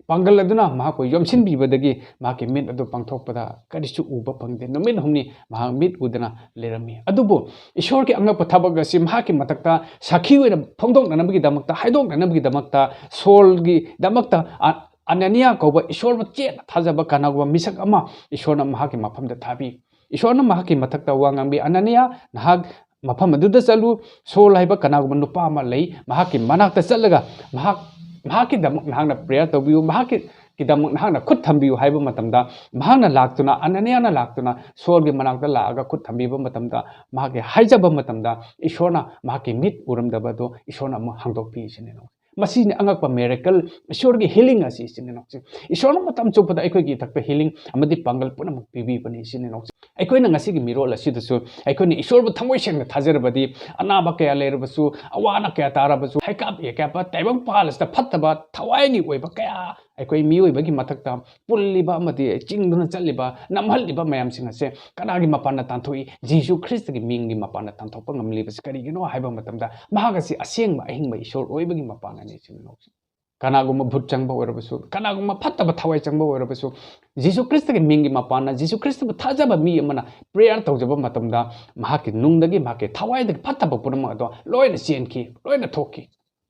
ꯄꯥꯡꯒꯜ ꯑꯗꯨꯅ ꯃꯍꯥꯛꯄꯨ ꯌꯣꯝꯁꯤꯟꯕꯤꯕꯗꯒꯤ ꯃꯍꯥꯛꯀꯤ ꯃꯤꯠ ꯑꯗꯨ ꯄꯥꯡꯊꯣꯛꯄꯗ ꯀꯔꯤꯁꯨ ꯎꯕ ꯐꯪꯗꯦ꯫ ꯅꯨꯃꯤꯠ ꯍꯨꯝꯅꯤ ꯃꯍꯥꯛ ꯃꯤꯠ ꯎꯗꯅ ꯂꯩꯔꯝꯃꯤ꯫ ꯑꯗꯨꯕꯨ ꯏꯁꯣꯔꯒꯤ ꯑꯉꯛꯄ ꯊꯕꯛ ꯑꯁꯤ ꯃꯍꯥꯛꯀꯤ ꯃꯊꯛꯇ ꯁꯥꯈꯤ ꯑꯣꯏꯅ ꯐꯣꯡꯗꯣꯛꯅꯅꯕꯒꯤꯗꯃꯛꯇ, ꯍꯥꯏꯗꯣꯛꯅꯅꯕꯒꯤꯗꯃꯛꯇ, ꯁꯣꯜꯒꯤꯗꯃꯛꯇ ꯑ-, ꯑꯅꯅꯤꯌꯥ ꯀꯧꯕ ꯏꯁꯣꯔꯕꯨ ꯆꯦꯠꯅ ꯊꯥꯖꯕ ꯀꯅꯥꯒꯨꯝꯕ ꯃꯤꯁꯛ ꯑꯃ ꯏꯁꯣꯔꯅ ꯃꯍꯥꯛꯀꯤ ꯃꯐꯝꯗ ꯊꯥꯕꯤ꯫ ꯏꯁꯣꯔꯅ ꯃꯍꯥꯛꯀꯤ ꯃꯊꯛꯇ ꯋꯥ ꯉꯥꯡꯕꯤ, "ꯑꯅꯅꯤꯌꯥ, ꯅꯍꯥꯛ ꯃꯐꯝ ꯑꯗꯨꯗ ꯆꯠꯂꯨ꯫ ꯁꯣꯜ ꯍꯥꯏꯕ ꯀꯅꯥꯒꯨꯝꯕ ꯅꯨꯄꯥ ꯑꯃ ꯂꯩ, ꯃꯍꯥꯛꯀꯤ ꯃꯅꯥꯛꯇ ꯆꯠꯂꯒ ꯃꯍꯥꯛ ꯃꯍꯥꯛꯀꯤꯗꯃꯛ ꯅꯍꯥꯛꯅ prayer ꯇꯧꯕꯤꯌꯨ, ꯃꯍꯥꯛꯀꯤꯗꯃꯛ ꯅꯍꯥꯛꯅ ꯈꯨꯠ ꯊꯝꯕꯤꯌꯨ ꯍꯥꯏꯕ ꯃꯇꯝꯗ, ꯃꯍꯥꯛꯅ ꯂꯥꯛꯇꯨꯅ, ꯑꯅꯅꯤꯌꯥꯅ ꯂꯥꯛꯇꯨꯅ ꯁꯣꯜꯒꯤ ꯃꯅꯥꯛꯇ ꯂꯥꯛꯑꯒ ꯈꯨꯠ ꯊꯝꯕꯤꯕ ꯃꯇꯝꯗ, ꯃꯍꯥꯛꯀꯤ ꯍꯥꯏꯖꯕ ꯃꯇꯝꯗ ꯏꯁꯣꯔꯅ ꯃꯍꯥꯛꯀꯤ ꯃꯤꯠ ꯎꯔꯝꯗꯕꯗꯣ ꯏꯁꯣꯔꯅ ꯑꯃꯨꯛ ꯍꯥꯡꯗꯣꯛꯄꯤ, ꯏꯆꯤꯟ ꯏꯅꯥꯎ꯫ ꯃꯁꯤꯅꯤ ꯑꯉꯛꯄ miracle, ꯏꯁꯣꯔꯒꯤ healing ꯑꯁꯤ, ꯏꯆꯤꯟ ꯏꯅꯥꯎꯁꯤꯡ꯫ ꯏꯁꯣꯔꯅ ꯃꯇꯝ ꯆꯨꯞꯄꯗ ꯑꯩꯈꯣꯏꯒꯤ ꯏꯊꯛꯇ healing ꯑꯃꯗꯤ ꯄꯥꯡꯒꯜ ꯄꯨꯝꯅꯃꯛ ꯄꯤꯕꯤꯕꯅꯤ, ꯏꯆꯤꯟ ꯏꯅꯥꯎꯁꯤꯡ꯫ ꯑꯩꯈꯣꯏꯅ ꯉꯁꯤꯒꯤ ꯃꯤꯔꯣꯜ ꯑꯁꯤꯗꯁꯨ ꯑꯩꯈꯣꯏꯅ ꯏꯁꯣꯔꯕꯨ ꯊꯃꯣꯏ ꯁꯦꯡꯅ ꯊꯥꯖꯔꯕꯗꯤ, ꯑꯅꯥꯕ ꯀꯌꯥ ꯂꯩꯔꯕꯁꯨ, ꯑꯋꯥ ꯑꯅꯥ ꯀꯌꯥ ꯇꯥꯔꯕꯁꯨ, ꯍꯩꯀꯥꯞ ꯌꯩꯀꯥꯞꯄ ꯇꯥꯏꯕꯪ ꯄꯥꯜ ꯑꯁꯤꯗ ꯐꯠꯇꯕ ꯊꯋꯥꯏꯒꯤ ꯑꯣꯏꯕ ꯀꯌꯥ ꯑꯩꯈꯣꯏ ꯃꯤꯑꯣꯏꯕꯒꯤ ꯃꯊꯛꯇ ꯄꯨꯜꯂꯤꯕ ꯑꯃꯗꯤ ꯆꯤꯡꯗꯨꯅ ꯆꯠꯂꯤꯕ, ꯅꯝꯍꯜꯂꯤꯕ ꯃꯌꯥꯝꯁꯤꯡ ꯑꯁꯦ ꯀꯅꯥꯒꯤ ꯃꯄꯥꯟꯗ ꯇꯥꯟꯊꯣꯛꯏ? ꯖꯤꯁꯨ ꯈ꯭ꯔꯤꯁꯇꯒꯤ ꯃꯤꯡꯒꯤ ꯃꯄꯥꯟꯗ ꯇꯥꯟꯊꯣꯛꯄ ꯉꯝꯂꯤꯕꯁꯤ ꯀꯔꯤꯒꯤꯅꯣ ꯍꯥꯏꯕ ꯃꯇꯝꯗ, ꯃꯍꯥꯛ ꯑꯁꯤ ꯑꯁꯦꯡꯕ ꯑꯍꯤꯡꯕ ꯏꯁꯣꯔ ꯑꯣꯏꯕꯒꯤ ꯃꯄꯥꯟꯅꯅꯤ, ꯏꯆꯤꯟ ꯏꯅꯥꯎꯁꯤꯡ꯫ ꯀꯅꯥꯒꯨꯝꯕ ꯚꯨꯠ ꯆꯪꯕ ꯑꯣꯏꯔꯕꯁꯨ, ꯀꯅꯥꯒꯨꯝꯕ ꯐꯠꯇꯕ ꯊꯋꯥꯏ ꯆꯪꯕ ꯑꯣꯏꯔꯕꯁꯨ, ꯖꯤꯁꯨ ꯈ꯭ꯔꯤꯁꯇꯒꯤ ꯃꯤꯡꯒꯤ ꯃꯄꯥꯟꯅ, ꯖꯤꯁꯨ ꯈ꯭ꯔꯤꯁꯇꯕꯨ ꯊꯥꯖꯕ ꯃꯤ ꯑꯃꯅ prayer ꯇꯧꯖꯕ ꯃꯇꯝꯗ, ꯃꯍꯥꯛꯀꯤ ꯅꯨꯡꯗꯒꯤ, ꯃꯍꯥꯛꯀꯤ ꯊꯋꯥꯏꯗꯒꯤ ꯐꯠꯇꯕ ꯄꯨꯝꯅꯃꯛ ꯑꯗꯣ ꯂꯣꯏꯅ ꯆꯦꯟꯈꯤ, ꯂꯣꯏꯅ ꯊꯣꯛꯈꯤ꯫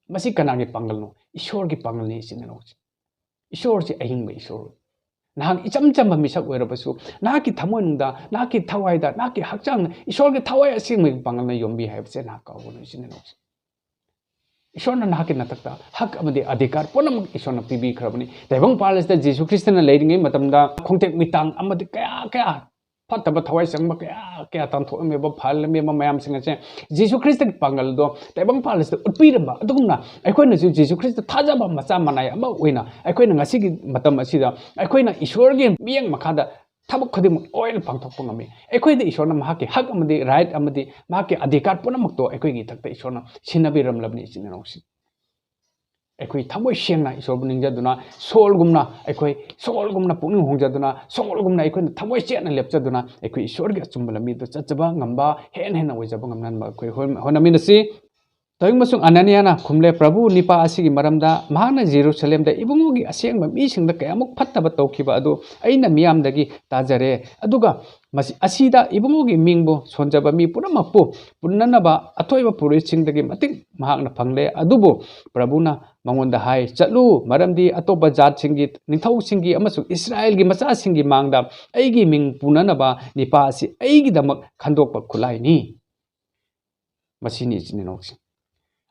ꯃꯁꯤ ꯀꯅꯥꯒꯤ ꯄꯥꯡꯒꯜꯅꯣ? ꯏꯁꯣꯔꯒꯤ ꯄꯥꯡꯒꯜꯅꯤ, ꯏꯆꯤꯟ ꯏꯅꯥꯎꯁꯤꯡ꯫ ꯏꯁꯣꯔꯁꯤ ꯑꯍꯤꯡꯕ ꯏꯁꯣꯔ꯫ ꯅꯍꯥꯛ ꯏꯆꯝ ꯆꯝꯕ ꯃꯤꯁꯛ ꯑꯣꯏꯔꯕꯁꯨ, ꯅꯍꯥꯛꯀꯤ ꯊꯃꯣꯏꯅꯨꯡꯗ, ꯅꯍꯥꯛꯀꯤ ꯊꯋꯥꯏꯗ, ꯅꯍꯥꯛꯀꯤ ꯍꯛꯆꯥꯡꯅ ꯏꯁꯣꯔꯒꯤ ꯊꯋꯥꯏ ꯑꯁꯦꯡꯕꯒꯤ ꯄꯥꯡꯒꯜꯅ ꯌꯣꯝꯕꯤ ꯍꯥꯏꯕꯁꯦ ꯅꯍꯥꯛ ꯀꯥꯎꯒꯅꯨ, ꯏꯆꯤꯟ ꯏꯅꯥꯎꯁꯤꯡ꯫ ꯏꯁꯣꯔꯅ ꯅꯍꯥꯛꯀꯤ ꯅꯊꯛꯇ ꯍꯛ ꯑꯃꯗꯤ ꯑꯙꯤꯀꯥꯔ ꯄꯨꯝꯅꯃꯛ ꯏꯁꯣꯔꯅ ꯄꯤꯕꯤꯈ꯭ꯔꯕꯅꯤ꯫ ꯇꯥꯏꯕꯪ ꯄꯥꯜ ꯑꯁꯤꯗ ꯖꯤꯁꯨ ꯈ꯭ꯔꯤꯁꯇꯅ ꯂꯩꯔꯤꯉꯩ ꯃꯇꯝꯗ ꯈꯣꯡꯇꯦꯛ ꯃꯤꯇꯥꯡ ꯑꯃꯗꯤ ꯀꯌꯥ ꯀꯌꯥ ꯐꯠꯇꯕ ꯊꯋꯥꯏ ꯆꯪꯕ ꯀꯌꯥ ꯀꯌꯥ ꯇꯥꯟꯊꯣꯛꯂꯝꯃꯤꯕ, ꯐꯍꯜꯂꯝꯃꯤꯕ ꯃꯌꯥꯝꯁꯤꯡ ꯑꯁꯦ ꯖꯤꯁꯨ ꯈ꯭ꯔꯤꯁꯇꯒꯤ ꯄꯥꯡꯒꯜꯗꯣ ꯇꯥꯏꯕꯪ ꯄꯥꯜ ꯑꯁꯤꯗ ꯎꯠꯄꯤꯔꯝꯕ ꯑꯗꯨꯒꯨꯝꯅ, ꯑꯩꯈꯣꯏꯅꯁꯨ ꯖꯤꯁꯨ ꯈ꯭ꯔꯤꯁꯇ ꯊꯥꯖꯕ ꯃꯆꯥ ꯃꯅꯥꯏ ꯑꯃ ꯑꯣꯏꯅ ꯑꯩꯈꯣꯏꯅ ꯉꯁꯤꯒꯤ ꯃꯇꯝ ꯑꯁꯤꯗ ꯑꯩꯈꯣꯏꯅ ꯏꯁꯣꯔꯒꯤ ꯃꯤꯠꯌꯦꯡ ꯃꯈꯥꯗ ꯊꯕꯛ ꯈꯨꯗꯤꯡꯃꯛ ꯂꯣꯏꯅ ꯄꯥꯡꯊꯣꯛꯄ ꯉꯝꯃꯤ꯫ ꯑꯩꯈꯣꯏꯗ ꯏꯁꯣꯔꯅ ꯃꯍꯥꯛꯀꯤ ꯍꯛ ꯑꯃꯗꯤ right ꯑꯃꯗꯤ ꯃꯍꯥꯛꯀꯤ ꯑꯙꯤꯀꯥꯔ ꯄꯨꯝꯅꯃꯛꯇꯣ ꯑꯩꯈꯣꯏꯒꯤ ꯏꯊꯛꯇ ꯏꯁꯣꯔꯅ ꯁꯤꯟꯅꯕꯤꯔꯝꯂꯕꯅꯤ, ꯏꯆꯤꯟ ꯏꯅꯥꯎꯁꯤꯡ꯫ ꯑꯩꯈꯣꯏ ꯊꯃꯣꯏ ꯁꯦꯡꯅ ꯏꯁꯣꯔꯕꯨ ꯅꯤꯡꯖꯗꯨꯅ, ꯁꯣꯜꯒꯨꯝꯅ ꯑꯩꯈꯣꯏ, ꯁꯣꯜꯒꯨꯝꯅ ꯄꯨꯛꯅꯤꯡ ꯍꯣꯡꯖꯗꯨꯅ, ꯁꯣꯜꯒꯨꯝꯅ ꯑꯩꯈꯣꯏꯅ ꯊꯃꯣꯏ ꯆꯦꯠꯅ ꯂꯦꯞꯆꯗꯨꯅ ꯑꯩꯈꯣꯏ ꯏꯁꯣꯔꯒꯤ ꯑꯆꯨꯝꯕ ꯂꯝꯕꯤꯗ ꯆꯠꯆꯕ ꯉꯝꯕ, ꯍꯦꯟꯅ ꯍꯦꯟꯅ ꯑꯣꯏꯖꯕ ꯉꯝꯅꯅꯕ ꯑꯩꯈꯣꯏ ꯍꯣꯠ-, ꯍꯣꯠꯅꯃꯤꯟꯅꯁꯤ꯫ ꯇꯧꯏꯃꯁꯨꯡ ꯑꯅꯅꯤꯌꯥꯅ ꯈꯨꯝꯂꯦ, "ꯄ꯭ꯔꯚꯨ, ꯅꯤꯄꯥ ꯑꯁꯤꯒꯤ ꯃꯔꯝꯗ ꯃꯍꯥꯛꯅ ꯖꯦꯔꯨꯁꯂꯦꯝꯗ ꯏꯕꯨꯡꯉꯣꯒꯤ ꯑꯁꯦꯡꯕ ꯃꯤꯁꯤꯡꯗ ꯀꯌꯥꯃꯨꯛ ꯐꯠꯇꯕ ꯇꯧꯈꯤꯕ ꯑꯗꯨ ꯑꯩꯅ ꯃꯤꯌꯥꯝꯗꯒꯤ ꯇꯥꯖꯔꯦ꯫ ꯑꯗꯨꯒ ꯃꯁꯤ, ꯑꯁꯤꯗ ꯏꯕꯨꯡꯉꯣꯒꯤ ꯃꯤꯡꯕꯨ ꯁꯣꯟꯖꯕ ꯃꯤ ꯄꯨꯝꯅꯃꯛꯄꯨ ꯄꯨꯟꯅꯅꯕ ꯑꯊꯣꯏꯕ ꯄꯨꯔꯣꯏꯠꯁꯤꯡꯗꯒꯤ ꯃꯇꯤꯛ ꯃꯍꯥꯛꯅ ꯐꯪꯂꯦ꯫ ꯑꯗꯨꯕꯨ ꯄ꯭ꯔꯚꯨꯅ ꯃꯉꯣꯟꯗ ꯍꯥꯏ, 'ꯆꯠꯂꯨ, ꯃꯔꯝꯗꯤ ꯑꯇꯣꯞꯄ ꯖꯥꯠꯁꯤꯡꯒꯤ ꯅꯤꯡꯊꯧꯁꯤꯡꯒꯤ ꯑꯃꯁꯨꯡ ꯏꯁꯔꯥꯌꯦꯜꯒꯤ ꯃꯆꯥꯁꯤꯡꯒꯤ ꯃꯥꯡꯗ ꯑꯩꯒꯤ ꯃꯤꯡ ꯄꯨꯅꯅꯕ ꯅꯤꯄꯥ ꯑꯁꯤ ꯑꯩꯒꯤꯗꯃꯛ ꯈꯟꯗꯣꯛꯄ ꯈꯨꯠꯂꯥꯏꯅꯤ.'" ꯃꯁꯤꯅꯤ, ꯏꯆꯤꯟ ꯏꯅꯥꯎꯁꯤꯡ꯫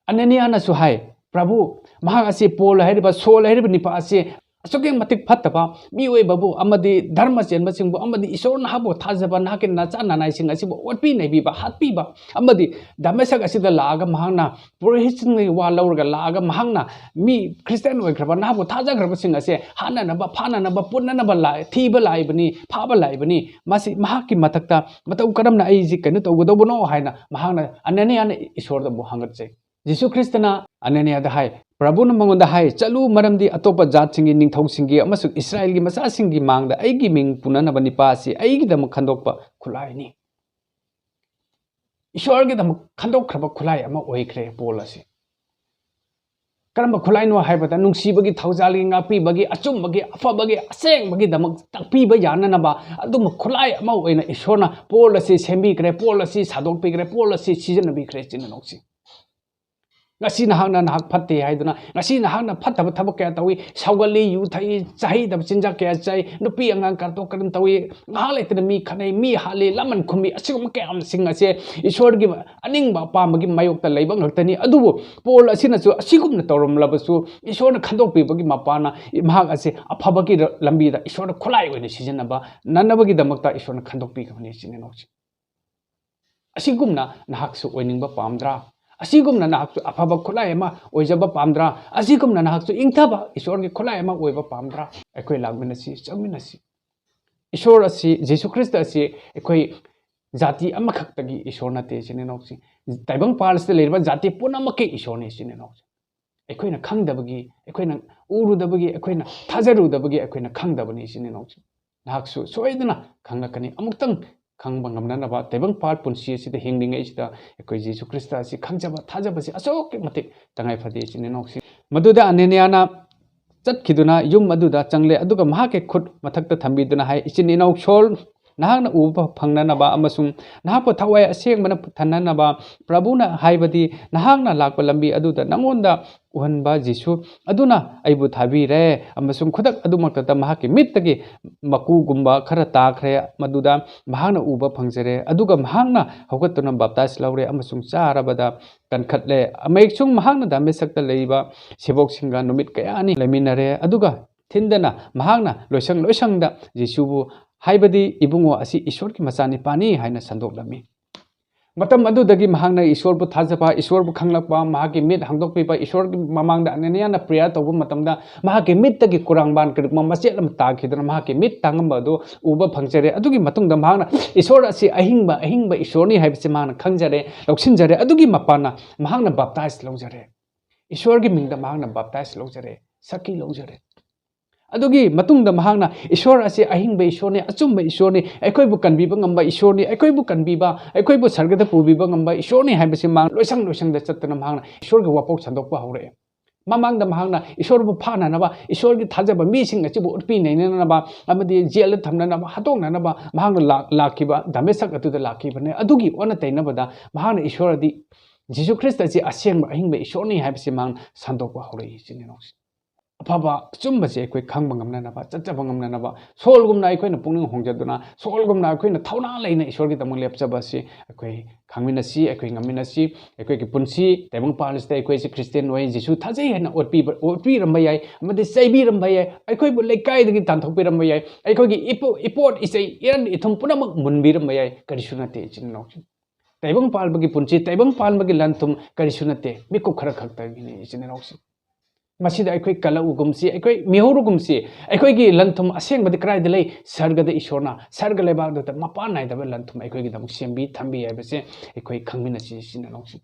ꯑꯅꯅꯤꯌꯥꯅꯁꯨ ꯍꯥꯏ, ꯄ꯭ꯔꯚꯨ, ꯃꯍꯥꯛ ꯑꯁꯤ ꯄꯣꯜ ꯍꯥꯏꯔꯤꯕ, ꯁꯣꯜ ꯍꯥꯏꯔꯤꯕ ꯅꯤꯄꯥ ꯑꯁꯤ ꯑꯁꯨꯛꯀꯤ ꯃꯇꯤꯛ ꯐꯠꯇꯕ, ꯃꯤꯑꯣꯏꯕꯕꯨ ꯑꯃꯗꯤ ꯙꯔꯃ ꯆꯦꯟꯕꯁꯤꯡꯕꯨ ꯑꯃꯗꯤ ꯏꯁꯣꯔ ꯅꯍꯥꯛꯄꯨ ꯊꯥꯖꯕ ꯅꯍꯥꯛꯀꯤ ꯅꯆꯥ ꯅꯅꯥꯏꯁꯤꯡ ꯑꯁꯤꯕꯨ ꯑꯣꯠꯄꯤ ꯅꯩꯕꯤꯕ, ꯍꯥꯠꯄꯤꯕ, ꯑꯃꯗꯤ ꯗꯃꯦꯁꯛ ꯑꯁꯤꯗ ꯂꯥꯛꯑꯒ ꯃꯍꯥꯛꯅ ꯄꯨꯔꯣꯍꯤꯠꯁꯤꯡꯒꯤ ꯋꯥ ꯂꯧꯔꯒ ꯂꯥꯛꯑꯒ ꯃꯍꯥꯛꯅ ꯃꯤ ꯈ꯭ꯔꯤꯁꯇꯤꯌꯥꯟ ꯑꯣꯏꯈ꯭ꯔꯕ ꯅꯍꯥꯛꯄꯨ ꯊꯥꯖꯈ꯭ꯔꯕꯁꯤꯡ ꯑꯁꯦ ꯍꯥꯠꯅꯅꯕ, ꯐꯥꯅꯅꯕ, ꯄꯨꯟꯅꯅꯕ ꯂꯥꯛ-, ꯊꯤꯕ ꯂꯥꯛꯏꯕꯅꯤ, ꯐꯥꯕ ꯂꯥꯛꯏꯕꯅꯤ꯫ ꯃꯁꯤ ꯃꯍꯥꯛꯀꯤ ꯃꯊꯛꯇ ꯃꯇꯧ ꯀꯔꯝꯅ ꯑꯩꯁꯤ ꯀꯩꯅꯣ ꯇꯧꯒꯗꯧꯕꯅꯣ ꯍꯥꯏꯅ ꯃꯍꯥꯛꯅ, ꯑꯅꯅꯤꯌꯥꯅ ꯏꯁꯣꯔꯗ ꯑꯃꯨꯛ ꯍꯪꯒꯠꯆꯩ꯫ ꯖꯤꯁꯨ ꯈ꯭ꯔꯤꯁꯇꯅ ꯑꯅꯅꯤꯌꯥꯗ ꯍꯥꯏ, ꯄ꯭ꯔꯚꯨꯅ ꯃꯉꯣꯟꯗ ꯍꯥꯏ, "ꯆꯠꯂꯨ, ꯃꯔꯝꯗꯤ ꯑꯇꯣꯞꯄ ꯖꯥꯠꯁꯤꯡꯒꯤ ꯅꯤꯡꯊꯧꯁꯤꯡꯒꯤ ꯑꯃꯁꯨꯡ ꯏꯁꯔꯥꯌꯦꯜꯒꯤ ꯃꯆꯥꯁꯤꯡꯒꯤ ꯃꯥꯡꯗ ꯑꯩꯒꯤ ꯃꯤꯡ ꯄꯨꯅꯅꯕ ꯅꯤꯄꯥ ꯑꯁꯤ ꯑꯩꯒꯤꯗꯃꯛ ꯈꯟꯗꯣꯛꯄ ꯈꯨꯠꯂꯥꯏꯅꯤ꯫" ꯏꯁꯣꯔꯒꯤꯗꯃꯛ ꯈꯟꯗꯣꯛꯈ꯭ꯔꯕ ꯈꯨꯠꯂꯥꯏ ꯑꯃ ꯑꯣꯏꯈ꯭ꯔꯦ ꯄꯣꯜ ꯑꯁꯤ꯫ ꯀꯔꯝꯕ ꯈꯨꯠꯂꯥꯏꯅꯣ ꯍꯥꯏꯕꯗ, ꯅꯨꯡꯁꯤꯕꯒꯤ, ꯊꯧꯖꯥꯜꯒꯤ, ꯉꯥꯛꯄꯤꯕꯒꯤ, ꯑꯆꯨꯝꯕꯒꯤ, ꯑꯐꯕꯒꯤ, ꯑꯁꯦꯡꯕꯒꯤꯗꯃꯛ ꯇꯥꯛꯄꯤꯕ ꯌꯥꯅꯅꯕ ꯑꯗꯨꯝꯕ ꯈꯨꯠꯂꯥꯏ ꯑꯃ ꯑꯣꯏꯅ ꯏꯁꯣꯔꯅ ꯄꯣꯜ ꯑꯁꯤ ꯁꯦꯝꯕꯤꯈ꯭ꯔꯦ, ꯄꯣꯜ ꯑꯁꯤ ꯁꯥꯗꯣꯛꯄꯤꯈ꯭ꯔꯦ, ꯄꯣꯜ ꯑꯁꯤ ꯁꯤꯖꯤꯟꯅꯕꯤꯈ꯭ꯔꯦ, ꯏꯆꯤꯟ ꯏꯅꯥꯎꯁꯤꯡ꯫ ꯉꯁꯤ ꯅꯍꯥꯛꯅ ꯅꯍꯥꯛ ꯐꯠꯇꯦ ꯍꯥꯏꯗꯨꯅ, ꯉꯁꯤ ꯅꯍꯥꯛꯅ ꯐꯠꯇꯕ ꯊꯕꯛ ꯀꯌꯥ ꯇꯧꯏ, ꯁꯥꯎꯒꯠꯂꯤ, ꯌꯨ ꯊꯛꯏ, ꯆꯥꯍꯩꯗꯕ ꯆꯤꯟꯖꯥꯛ ꯀꯌꯥ ꯆꯥꯏ, ꯅꯨꯄꯤ ꯑꯉꯥꯡ ꯀꯥꯔꯇꯣꯛ ꯀꯔꯟ ꯇꯧꯏ, ꯉꯥꯏꯍꯥꯛ ꯂꯩꯇꯅ ꯃꯤ ꯈꯠꯅꯩ, ꯃꯤ ꯍꯥꯠꯂꯤ, ꯂꯃꯟ ꯈꯨꯝꯃꯤ, ꯑꯁꯤꯒꯨꯝꯕ ꯀꯌꯥꯁꯤꯡ ꯑꯁꯦ ꯏꯁꯣꯔꯒꯤ ꯑꯅꯤꯡꯕ ꯑꯄꯥꯝꯕꯒꯤ ꯃꯥꯌꯣꯛꯇ ꯂꯩꯕ ꯉꯥꯛꯇꯅꯤ꯫ ꯑꯗꯨꯕꯨ ꯄꯣꯜ ꯑꯁꯤꯅꯁꯨ ꯑꯁꯤꯒꯨꯝꯅ ꯇꯧꯔꯝꯂꯕꯁꯨ, ꯏꯁꯣꯔꯅ ꯈꯟꯗꯣꯛꯄꯤꯕꯒꯤ ꯃꯄꯥꯅ ꯃꯍꯥꯛ ꯑꯁꯦ ꯑꯐꯕꯒꯤ ꯂꯝꯕꯤꯗ ꯏꯁꯣꯔꯅ ꯈꯨꯠꯂꯥꯏ ꯑꯣꯏꯅ ꯁꯤꯖꯤꯟꯅꯕ ꯅꯅꯕꯒꯤꯗꯃꯛꯇ ꯏꯁꯣꯔꯅ ꯈꯟꯗꯣꯛꯄꯤꯈꯤꯕꯅꯤ, ꯏꯆꯤꯟ ꯏꯅꯥꯎꯁꯤꯡ꯫ ꯑꯁꯤꯒꯨꯝꯅ ꯅꯍꯥꯛꯁꯨ ꯑꯣꯏꯅꯤꯡꯕ ꯄꯥꯝꯗ꯭ꯔꯥ? ꯑꯁꯤꯒꯨꯝꯅ ꯅꯍꯥꯛꯁꯨ ꯑꯐꯕ ꯈꯨꯠꯂꯥꯏ ꯑꯃ ꯑꯣꯏꯖꯕ ꯄꯥꯝꯗ꯭ꯔꯥ? ꯑꯁꯤꯒꯨꯝꯅ ꯅꯍꯥꯛꯁꯨ ꯏꯪꯊꯕ ꯏꯁꯣꯔꯒꯤ ꯈꯨꯠꯂꯥꯏ ꯑꯃ ꯑꯣꯏꯕ ꯄꯥꯝꯗ꯭ꯔꯥ? ꯑꯩꯈꯣꯏ ꯂꯥꯛꯃꯤꯟꯅꯁꯤ, ꯆꯪꯃꯤꯟꯅꯁꯤ꯫ ꯏꯁꯣꯔ ꯑꯁꯤ, ꯖꯤꯁꯨ ꯈ꯭ꯔꯤꯁꯇ ꯑꯁꯤ ꯑꯩꯈꯣꯏ ꯖꯥꯇꯤ ꯑꯃꯈꯛꯇꯒꯤ ꯏꯁꯣꯔ ꯅꯠꯇꯦ, ꯏꯆꯤꯟ ꯏꯅꯥꯎꯁꯤꯡ꯫ ꯇꯥꯏꯕꯪ ꯄꯥꯜ ꯑꯁꯤꯗ ꯂꯩꯔꯤꯕ ꯖꯥꯇꯤ ꯄꯨꯝꯅꯃꯛꯀꯤ ꯏꯁꯣꯔꯅꯤ, ꯏꯆꯤꯟ ꯏꯅꯥꯎꯁꯤꯡ꯫ ꯑꯩꯈꯣꯏꯅ ꯈꯪꯗꯕꯒꯤ, ꯑꯩꯈꯣꯏꯅ ꯎꯔꯨꯗꯕꯒꯤ, ꯑꯩꯈꯣꯏꯅ ꯊꯥꯖꯔꯨꯗꯕꯒꯤ ꯑꯩꯈꯣꯏꯅ ꯈꯪꯗꯕꯅꯤ, ꯏꯆꯤꯟ ꯏꯅꯥꯎꯁꯤꯡ꯫ ꯅꯍꯥꯛꯁꯨ ꯁꯣꯏꯗꯅ ꯈꯪꯂꯛꯀꯅꯤ꯫ ꯑꯃꯨꯛꯇꯪ ꯈꯪꯕ ꯉꯝꯅꯅꯕ ꯇꯥꯏꯕꯪ ꯄꯥꯜ ꯄꯨꯟꯁꯤ ꯑꯁꯤꯗ ꯍꯤꯡꯂꯤꯉꯩꯁꯤꯗ ꯑꯩꯈꯣꯏ ꯖꯤꯁꯨ ꯈ꯭ꯔꯤꯁꯇ ꯑꯁꯤ ꯈꯪꯖꯕ, ꯊꯥꯖꯕꯁꯤ ꯑꯁꯨꯛꯀꯤ ꯃꯇꯤꯛ ꯇꯉꯥꯏ ꯐꯗꯦ, ꯏꯆꯤꯟ ꯏꯅꯥꯎꯁꯤꯡ꯫ ꯃꯗꯨꯗ ꯑꯅꯅꯤꯌꯥꯅ ꯆꯠꯈꯤꯗꯨꯅ ꯌꯨꯝ ꯑꯗꯨꯗ ꯆꯪꯂꯦ, ꯑꯗꯨꯒ ꯃꯍꯥꯛꯀꯤ ꯈꯨꯠ ꯃꯊꯛꯇ ꯊꯝꯕꯤꯗꯨꯅ ꯍꯥꯏ, "ꯏꯆꯤꯟ ꯏꯅꯥꯎ ꯁꯣꯜ, ꯅꯍꯥꯛꯅ ꯎꯕ ꯐꯪꯅꯅꯕ ꯑꯃꯁꯨꯡ ꯅꯍꯥꯛꯄꯨ ꯊꯋꯥꯏ ꯑꯁꯦꯡꯕꯅ ꯊꯟꯅꯅꯕ꯫ ꯄ꯭ꯔꯚꯨꯅ ꯍꯥꯏꯕꯗꯤ ꯅꯍꯥꯛꯅ ꯂꯥꯛꯄ ꯂꯝꯕꯤ ꯑꯗꯨꯗ ꯅꯉꯣꯟꯗ ꯎꯍꯟꯕ ꯖꯤꯁꯨ ꯑꯗꯨꯅ ꯑꯩꯕꯨ ꯊꯥꯕꯤꯔꯦ꯫ ꯑꯃꯁꯨꯡ ꯈꯨꯗꯛ ꯑꯗꯨꯃꯛꯇꯗ ꯃꯍꯥꯛꯀꯤ ꯃꯤꯠꯇꯒꯤ ꯃꯀꯨꯒꯨꯝꯕ ꯈꯔ ꯇꯥꯈ꯭ꯔꯦ, ꯃꯗꯨꯗ ꯃꯍꯥꯛꯅ ꯎꯕ ꯐꯪꯖꯔꯦ꯫ ꯑꯗꯨꯒ ꯃꯍꯥꯛꯅ ꯍꯧꯒꯠꯇꯨꯅ ꯕꯥꯞꯇꯥꯏꯁ ꯂꯧꯔꯦ ꯑꯃꯁꯨꯡ ꯆꯥꯔꯕꯗ ꯀꯟꯈꯠꯂꯦ꯫ ꯑꯃꯁꯨꯡ ꯃꯍꯥꯛꯅ ꯗꯥꯃꯦꯁꯛꯇ ꯂꯩꯕ ꯁꯦꯕꯣꯛꯁꯤꯡꯒ ꯅꯨꯃꯤꯠ ꯀꯌꯥꯅꯤ ꯂꯩꯃꯤꯟꯅꯔꯦ꯫ ꯑꯗꯨꯒ ꯊꯤꯟꯗꯅ ꯃꯍꯥꯛꯅ ꯂꯣꯏꯁꯪ ꯂꯣꯏꯁꯪꯗ ꯖꯤꯁꯨꯕꯨ, ꯍꯥꯏꯕꯗꯤ ꯏꯕꯨꯡꯉꯣ ꯑꯁꯤ ꯏꯁꯣꯔꯒꯤ ꯃꯆꯥꯅꯤꯄꯥꯅꯤ ꯍꯥꯏꯅ ꯁꯟꯗꯣꯛꯂꯝꯃꯤ꯫ ꯃꯇꯝ ꯑꯗꯨꯗꯒꯤ ꯃꯍꯥꯛꯅ ꯏꯁꯣꯔꯕꯨ ꯊꯥꯖꯕ, ꯏꯁꯣꯔꯕꯨ ꯈꯪꯂꯛꯄ, ꯃꯍꯥꯛꯀꯤ ꯃꯤꯠ ꯍꯥꯡꯗꯣꯛꯄꯤꯕ, ꯏꯁꯣꯔꯒꯤ ꯃꯃꯥꯡꯗ ꯑꯅꯅꯤꯌꯥꯅ prayer ꯇꯧꯕ ꯃꯇꯝꯗ ꯃꯍꯥꯛꯀꯤ ꯃꯤꯠꯇꯒꯤ ꯀꯨꯔꯥꯡꯕꯥꯟ ꯀꯔꯤꯒꯨꯝꯕ ꯃꯆꯦꯠ ꯑꯃ ꯇꯥꯈꯤꯗꯨꯅ ꯃꯍꯥꯛꯀꯤ ꯃꯤꯠ ꯇꯥꯡꯉꯝꯕ ꯑꯗꯨ ꯎꯕ ꯐꯪꯖꯔꯦ꯫ ꯑꯗꯨꯒꯤ ꯃꯇꯨꯡꯗ ꯃꯍꯥꯛꯅ ꯏꯁꯣꯔ ꯑꯁꯤ ꯑꯍꯤꯡꯕ, ꯑꯍꯤꯡꯕ ꯏꯁꯣꯔꯅꯤ ꯍꯥꯏꯕꯁꯤ ꯃꯍꯥꯛꯅ ꯈꯪꯖꯔꯦ, ꯂꯧꯁꯤꯟꯖꯔꯦ꯫ ꯑꯗꯨꯒꯤ ꯃꯄꯥꯟꯅ ꯃꯍꯥꯛꯅ ꯕꯥꯞꯇꯥꯏꯁ ꯂꯧꯖꯔꯦ꯫ ꯏꯁꯣꯔꯒꯤ ꯃꯤꯡꯗ ꯃꯍꯥꯛꯅ ꯕꯥꯞꯇꯥꯏꯁ ꯂꯧꯖꯔꯦ, ꯁꯛꯈꯤ ꯂꯧꯖꯔꯦ꯫ ꯑꯗꯨꯒꯤ ꯃꯇꯨꯡꯗ ꯃꯍꯥꯛꯅ ꯏꯁꯣꯔ ꯑꯁꯤ ꯑꯍꯤꯡꯕ ꯏꯁꯣꯔꯅꯤ, ꯑꯆꯨꯝꯕ ꯏꯁꯣꯔꯅꯤ, ꯑꯩꯈꯣꯏꯕꯨ ꯀꯟꯕꯤꯕ ꯉꯝꯕ ꯏꯁꯣꯔꯅꯤ, ꯑꯩꯈꯣꯏꯕꯨ ꯀꯟꯕꯤꯕ, ꯑꯩꯈꯣꯏꯕꯨ ꯁꯔꯒꯗ ꯄꯨꯕꯤꯕ ꯉꯝꯕ ꯏꯁꯣꯔꯅꯤ ꯍꯥꯏꯕꯁꯤ ꯃꯍꯥꯛ ꯂꯣꯏꯁꯪ ꯂꯣꯏꯁꯪꯗ ꯆꯠꯇꯨꯅ ꯃꯍꯥꯛꯅ ꯏꯁꯣꯔꯒꯤ ꯋꯥꯐꯥꯎ ꯁꯟꯗꯣꯛꯄ ꯍꯧꯔꯛꯑꯦ꯫ ꯃꯃꯥꯡꯗ ꯃꯍꯥꯛꯅ ꯏꯁꯣꯔꯕꯨ ꯐꯥꯅꯅꯕ, ꯏꯁꯣꯔꯒꯤ ꯊꯥꯖꯕ ꯃꯤꯁꯤꯡ ꯑꯁꯤꯕꯨ ꯎꯠꯄꯤ ꯅꯩꯅꯅꯕ ꯑꯃꯗꯤ ꯖꯦꯜꯗ ꯊꯝꯅꯅꯕ, ꯍꯥꯠꯇꯣꯛꯅꯅꯕ ꯃꯍꯥꯛꯅ ꯂꯥꯛ-, ꯂꯥꯛꯈꯤꯕ ꯗꯥꯃꯦꯁꯛ ꯑꯗꯨꯗ ꯂꯥꯛꯈꯤꯕꯅꯦ꯫ ꯑꯗꯨꯒꯤ ꯑꯣꯟꯅ ꯇꯩꯅꯕꯗ ꯃꯍꯥꯛꯅ ꯏꯁꯣꯔꯗꯤ ꯖꯤꯁꯨ ꯈ꯭ꯔꯤꯁꯇ ꯑꯁꯤ ꯑꯁꯦꯡꯕ ꯑꯍꯤꯡꯕ ꯏꯁꯣꯔꯅꯤ ꯍꯥꯏꯕꯁꯤ ꯃꯍꯥꯛꯅ ꯁꯟꯗꯣꯛꯄ ꯍꯧꯔꯛꯏ, ꯏꯆꯤꯟ ꯏꯅꯥꯎꯁꯤꯡ꯫ ꯑꯐꯕ ꯑꯆꯨꯝꯕꯁꯦ ꯑꯩꯈꯣꯏ ꯈꯪꯕ ꯉꯝꯅꯅꯕ, ꯆꯠꯆꯕ ꯉꯝꯅꯅꯕ, ꯁꯣꯜꯒꯨꯝꯅ ꯑꯩꯈꯣꯏꯅ ꯄꯨꯛꯅꯤꯡ ꯍꯣꯡꯖꯗꯨꯅ, ꯁꯣꯜꯒꯨꯝꯅ ꯑꯩꯈꯣꯏꯅ ꯊꯧꯅꯥ ꯂꯩꯅ ꯏꯁꯣꯔꯒꯤꯗꯃꯛ ꯂꯦꯞꯆꯕ ꯑꯁꯤ ꯑꯩꯈꯣꯏ ꯈꯪꯃꯤꯟꯅꯁꯤ, ꯑꯩꯈꯣꯏ ꯉꯝꯃꯤꯟꯅꯁꯤ꯫ ꯑꯩꯈꯣꯏꯒꯤ ꯄꯨꯟꯁꯤ ꯇꯥꯏꯕꯪ ꯄꯥꯜ ꯑꯁꯤꯗ ꯑꯩꯈꯣꯏꯁꯤ ꯈ꯭ꯔꯤꯁꯇꯤꯌꯥꯟ ꯑꯣꯏ, ꯖꯤꯁꯨ ꯊꯥꯖꯩ ꯍꯥꯏꯅ ꯎꯠꯄꯤꯕ, ꯎꯠꯄꯤꯔꯝꯕ ꯌꯥꯏ, ꯑꯃꯗꯤ ꯆꯩꯕꯤꯔꯝꯕ ꯌꯥꯏ, ꯑꯩꯈꯣꯏꯕꯨ ꯂꯩꯀꯥꯏꯗꯒꯤ ꯇꯥꯟꯊꯣꯛꯄꯤꯔꯝꯕ ꯌꯥꯏ, ꯑꯩꯈꯣꯏꯒꯤ ꯏꯄꯣ-, ꯏꯄꯣꯠ ꯏꯆꯩ, ꯏꯔꯟ ꯏꯊꯨꯝ ꯄꯨꯝꯅꯃꯛ ꯃꯨꯟꯕꯤꯔꯝꯕ ꯌꯥꯏ, ꯀꯔꯤꯁꯨ ꯅꯠꯇꯦ, ꯏꯆꯤꯟ ꯏꯅꯥꯎꯁꯤꯡ꯫ ꯇꯥꯏꯕꯪ ꯄꯥꯟꯕꯒꯤ ꯄꯨꯟꯁꯤ, ꯇꯥꯏꯕꯪ ꯄꯥꯟꯕꯒꯤ ꯂꯟ ꯊꯨꯝ ꯀꯔꯤꯁꯨ ꯅꯠꯇꯦ, ꯃꯤꯀꯨꯞ ꯈꯔ ꯈꯛꯇꯒꯤꯅꯤ, ꯏꯆꯤꯟ ꯏꯅꯥꯎꯁꯤꯡ꯫ ꯃꯁꯤꯗ ꯑꯩꯈꯣꯏ ꯀꯜꯂꯛꯎꯒꯨꯝꯁꯤ, ꯑꯩꯈꯣꯏ ꯃꯤꯍꯧꯔꯒꯨꯝꯁꯤ꯫ ꯑꯩꯈꯣꯏꯒꯤ ꯂꯟ ꯊꯨꯝ ꯑꯁꯦꯡꯕꯗꯤ ꯀꯗꯥꯏꯗ ꯂꯩ? ꯁꯔꯒꯗ ꯏꯁꯣꯔꯅ, ꯁꯔꯒ ꯂꯩꯕꯥꯛꯇꯨꯗ ꯃꯄꯥꯟ ꯅꯥꯏꯗꯕ ꯂꯟ ꯊꯨꯝ ꯑꯩꯈꯣꯏꯒꯤꯗꯃꯛ ꯁꯦꯝꯕꯤ ꯊꯝꯕꯤ ꯍꯥꯏꯕꯁꯦ ꯑꯩꯈꯣꯏ ꯈꯪꯃꯤꯟꯅꯁꯤ, ꯏꯆꯤꯟ ꯏꯅꯥꯎꯁꯤꯡ꯫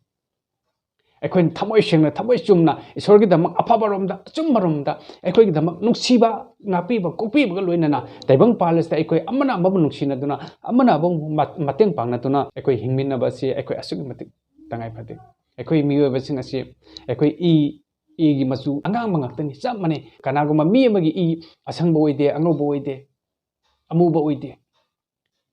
ꯑꯩꯈꯣꯏꯅ ꯊꯃꯣꯏ ꯁꯦꯡꯅ, ꯊꯃꯣꯏ ꯆꯨꯝꯅ ꯏꯁꯣꯔꯒꯤꯗꯃꯛ ꯑꯐꯕꯔꯣꯝꯗ, ꯑꯆꯨꯝꯕꯔꯣꯝꯗ, ꯑꯩꯈꯣꯏꯒꯤꯗꯃꯛ ꯅꯨꯡꯁꯤꯕ, ꯉꯥꯛꯄꯤꯕ, ꯀꯣꯛꯄꯤꯕꯒ ꯂꯣꯏꯅꯅ ꯇꯥꯏꯕꯪ ꯄꯥꯜ ꯑꯁꯤꯗ ꯑꯩꯈꯣꯏ ꯑꯃꯅ ꯑꯃꯕꯨ ꯅꯨꯡꯁꯤꯅꯗꯨꯅ, ꯑꯃꯅ ꯑꯃꯕꯨ ꯃ-, ꯃꯇꯦꯡ ꯄꯥꯡꯅꯗꯨꯅ ꯑꯩꯈꯣꯏ ꯍꯤꯡꯃꯤꯟꯅꯕ ꯑꯁꯤ ꯑꯩꯈꯣꯏ ꯑꯁꯨꯛꯀꯤ ꯃꯇꯤꯛ ꯇꯉꯥꯏ ꯐꯗꯦ꯫ ꯑꯩꯈꯣꯏ ꯃꯤꯑꯣꯏꯕꯁꯤꯡ ꯑꯁꯤ ꯑꯩꯈꯣꯏ ꯏ, ꯏꯒꯤ ꯃꯆꯨ ꯑꯉꯥꯡꯕ ꯉꯥꯛꯇꯅꯤ, ꯆꯞ ꯃꯥꯟꯅꯩ꯫ ꯀꯅꯥꯒꯨꯝꯕ ꯃꯤ ꯑꯃꯒꯤ ꯏ ꯑꯁꯪꯕ ꯑꯣꯏꯗꯦ, ꯑꯉꯧꯕ ꯑꯣꯏꯗꯦ, ꯑꯃꯨꯕ ꯑꯣꯏꯗꯦ꯫